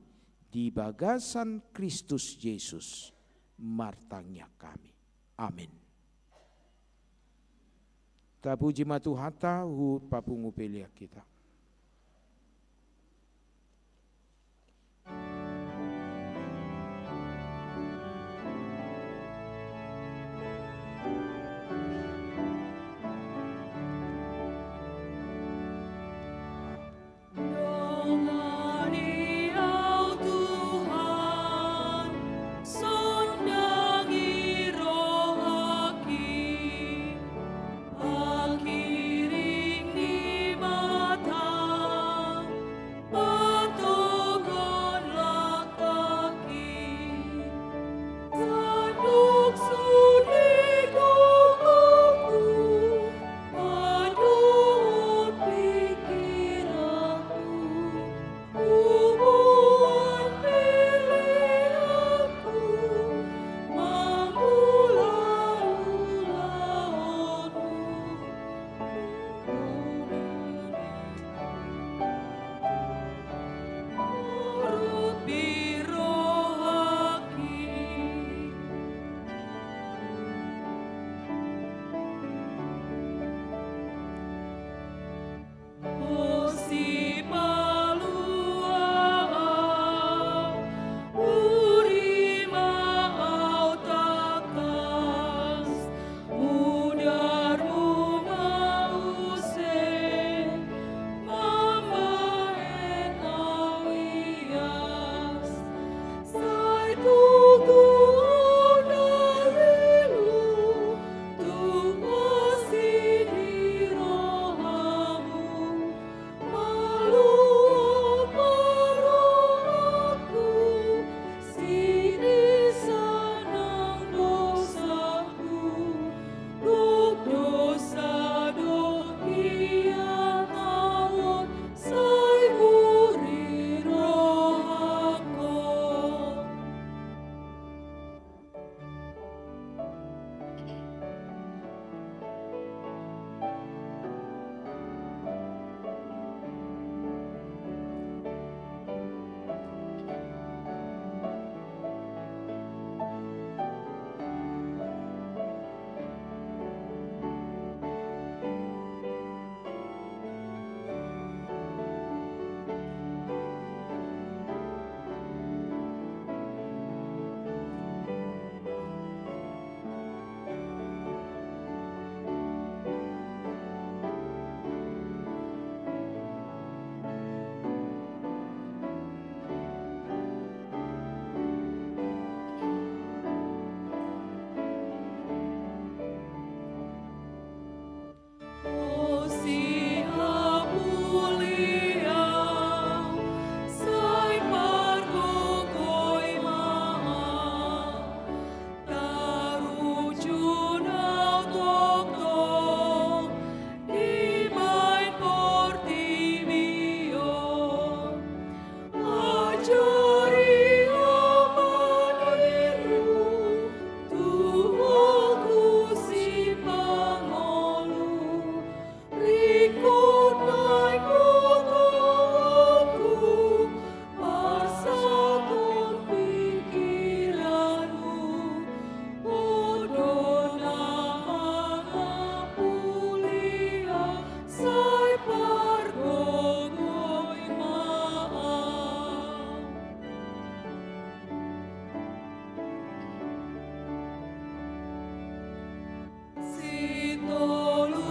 di bagasan Kristus Jesus, martangiang hami. Amen. Tapuji ma Tuhanta, huhut papungu pelean hita.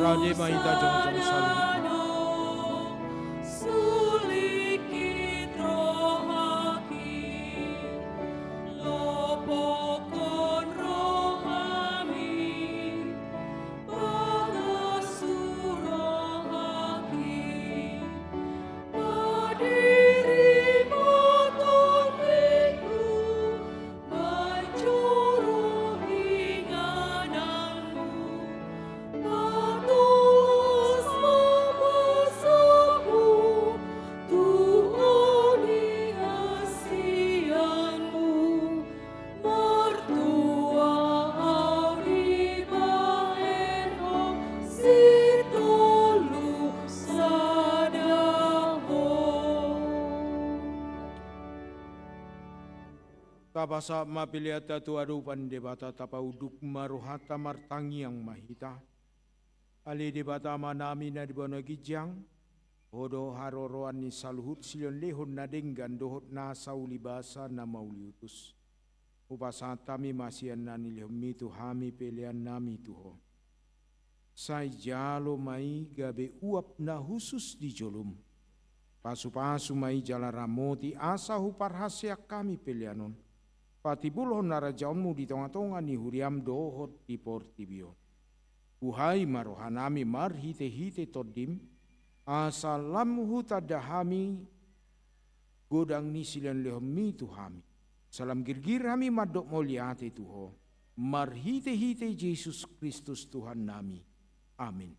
Rade ma hita jongjong saluhutna. Tapasahat ma peleanta tu adopan Debata, tapaunduk ma rohanta, martangiang ma hita. Ale Debata Amanami na di banua ginjang, Ho do haroroan ni saluhut silehonlehon na denggan dohot nasa ulibasa na mauliutus. Hupasahat hami ma sian na nilehonMi tu hami peleannami tu Ho. Sai jalo ma i gabe uap na hushus di jolom. Pasupasu ma i jala ramoti asa huparhaseang hami pelean on, patimbulhon harajaonMu di tongatonga ni huriaM dohot di portibi on. Buhai ma rohanami marhitehite TondiM, asa lam hutanda hami godang ni silehonlehonMi tu hami. Sai lam girgir hami mandok mauliate tu Ho, marhitehite Jesus Kristus Tuhannami. Amin.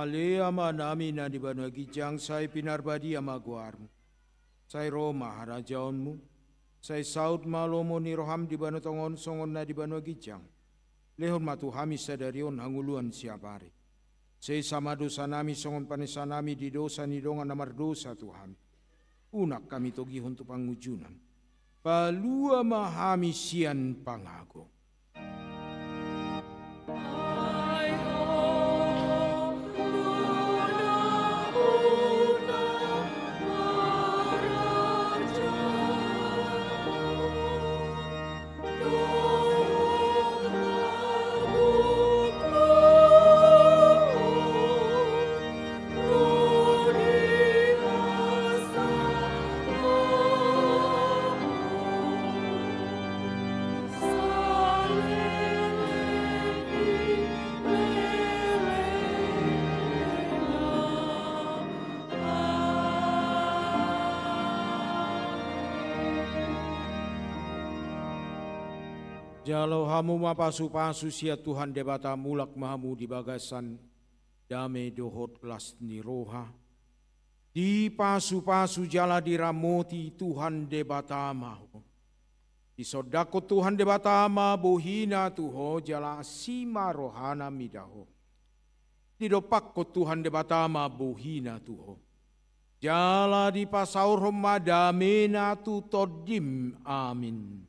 Ale Amanami na di banua ginjang, sai pinarbadia ma goarMu. Sai ro ma harajaonMu. Sai saut ma lomo ni rohaM di banua tonga on songon na di banua ginjang. Lehon ma tu hami sadari on hangoluan siapari. Sesa ma dosanami songon panesanami di dosa ni dongan na mardosa tu hami. Unang hami togihon tu pangunjunan. Palua ma hami sian pangago. Jalo hamu ma pasupasu sian Tuhan Debata, mulak ma hamu di bagasan dame dohot las ni roha. Dipasupasu jala diramoti Tuhan Debata ma ho. Disondangkon Tuhan Debata ma bohiNa tu ho, jala asi ma rohaNa mida ho. Didompakkon Tuhan Debata ma bohiNa tu ho, jala dipasaorhon ma dameNa tu tondim. Amin.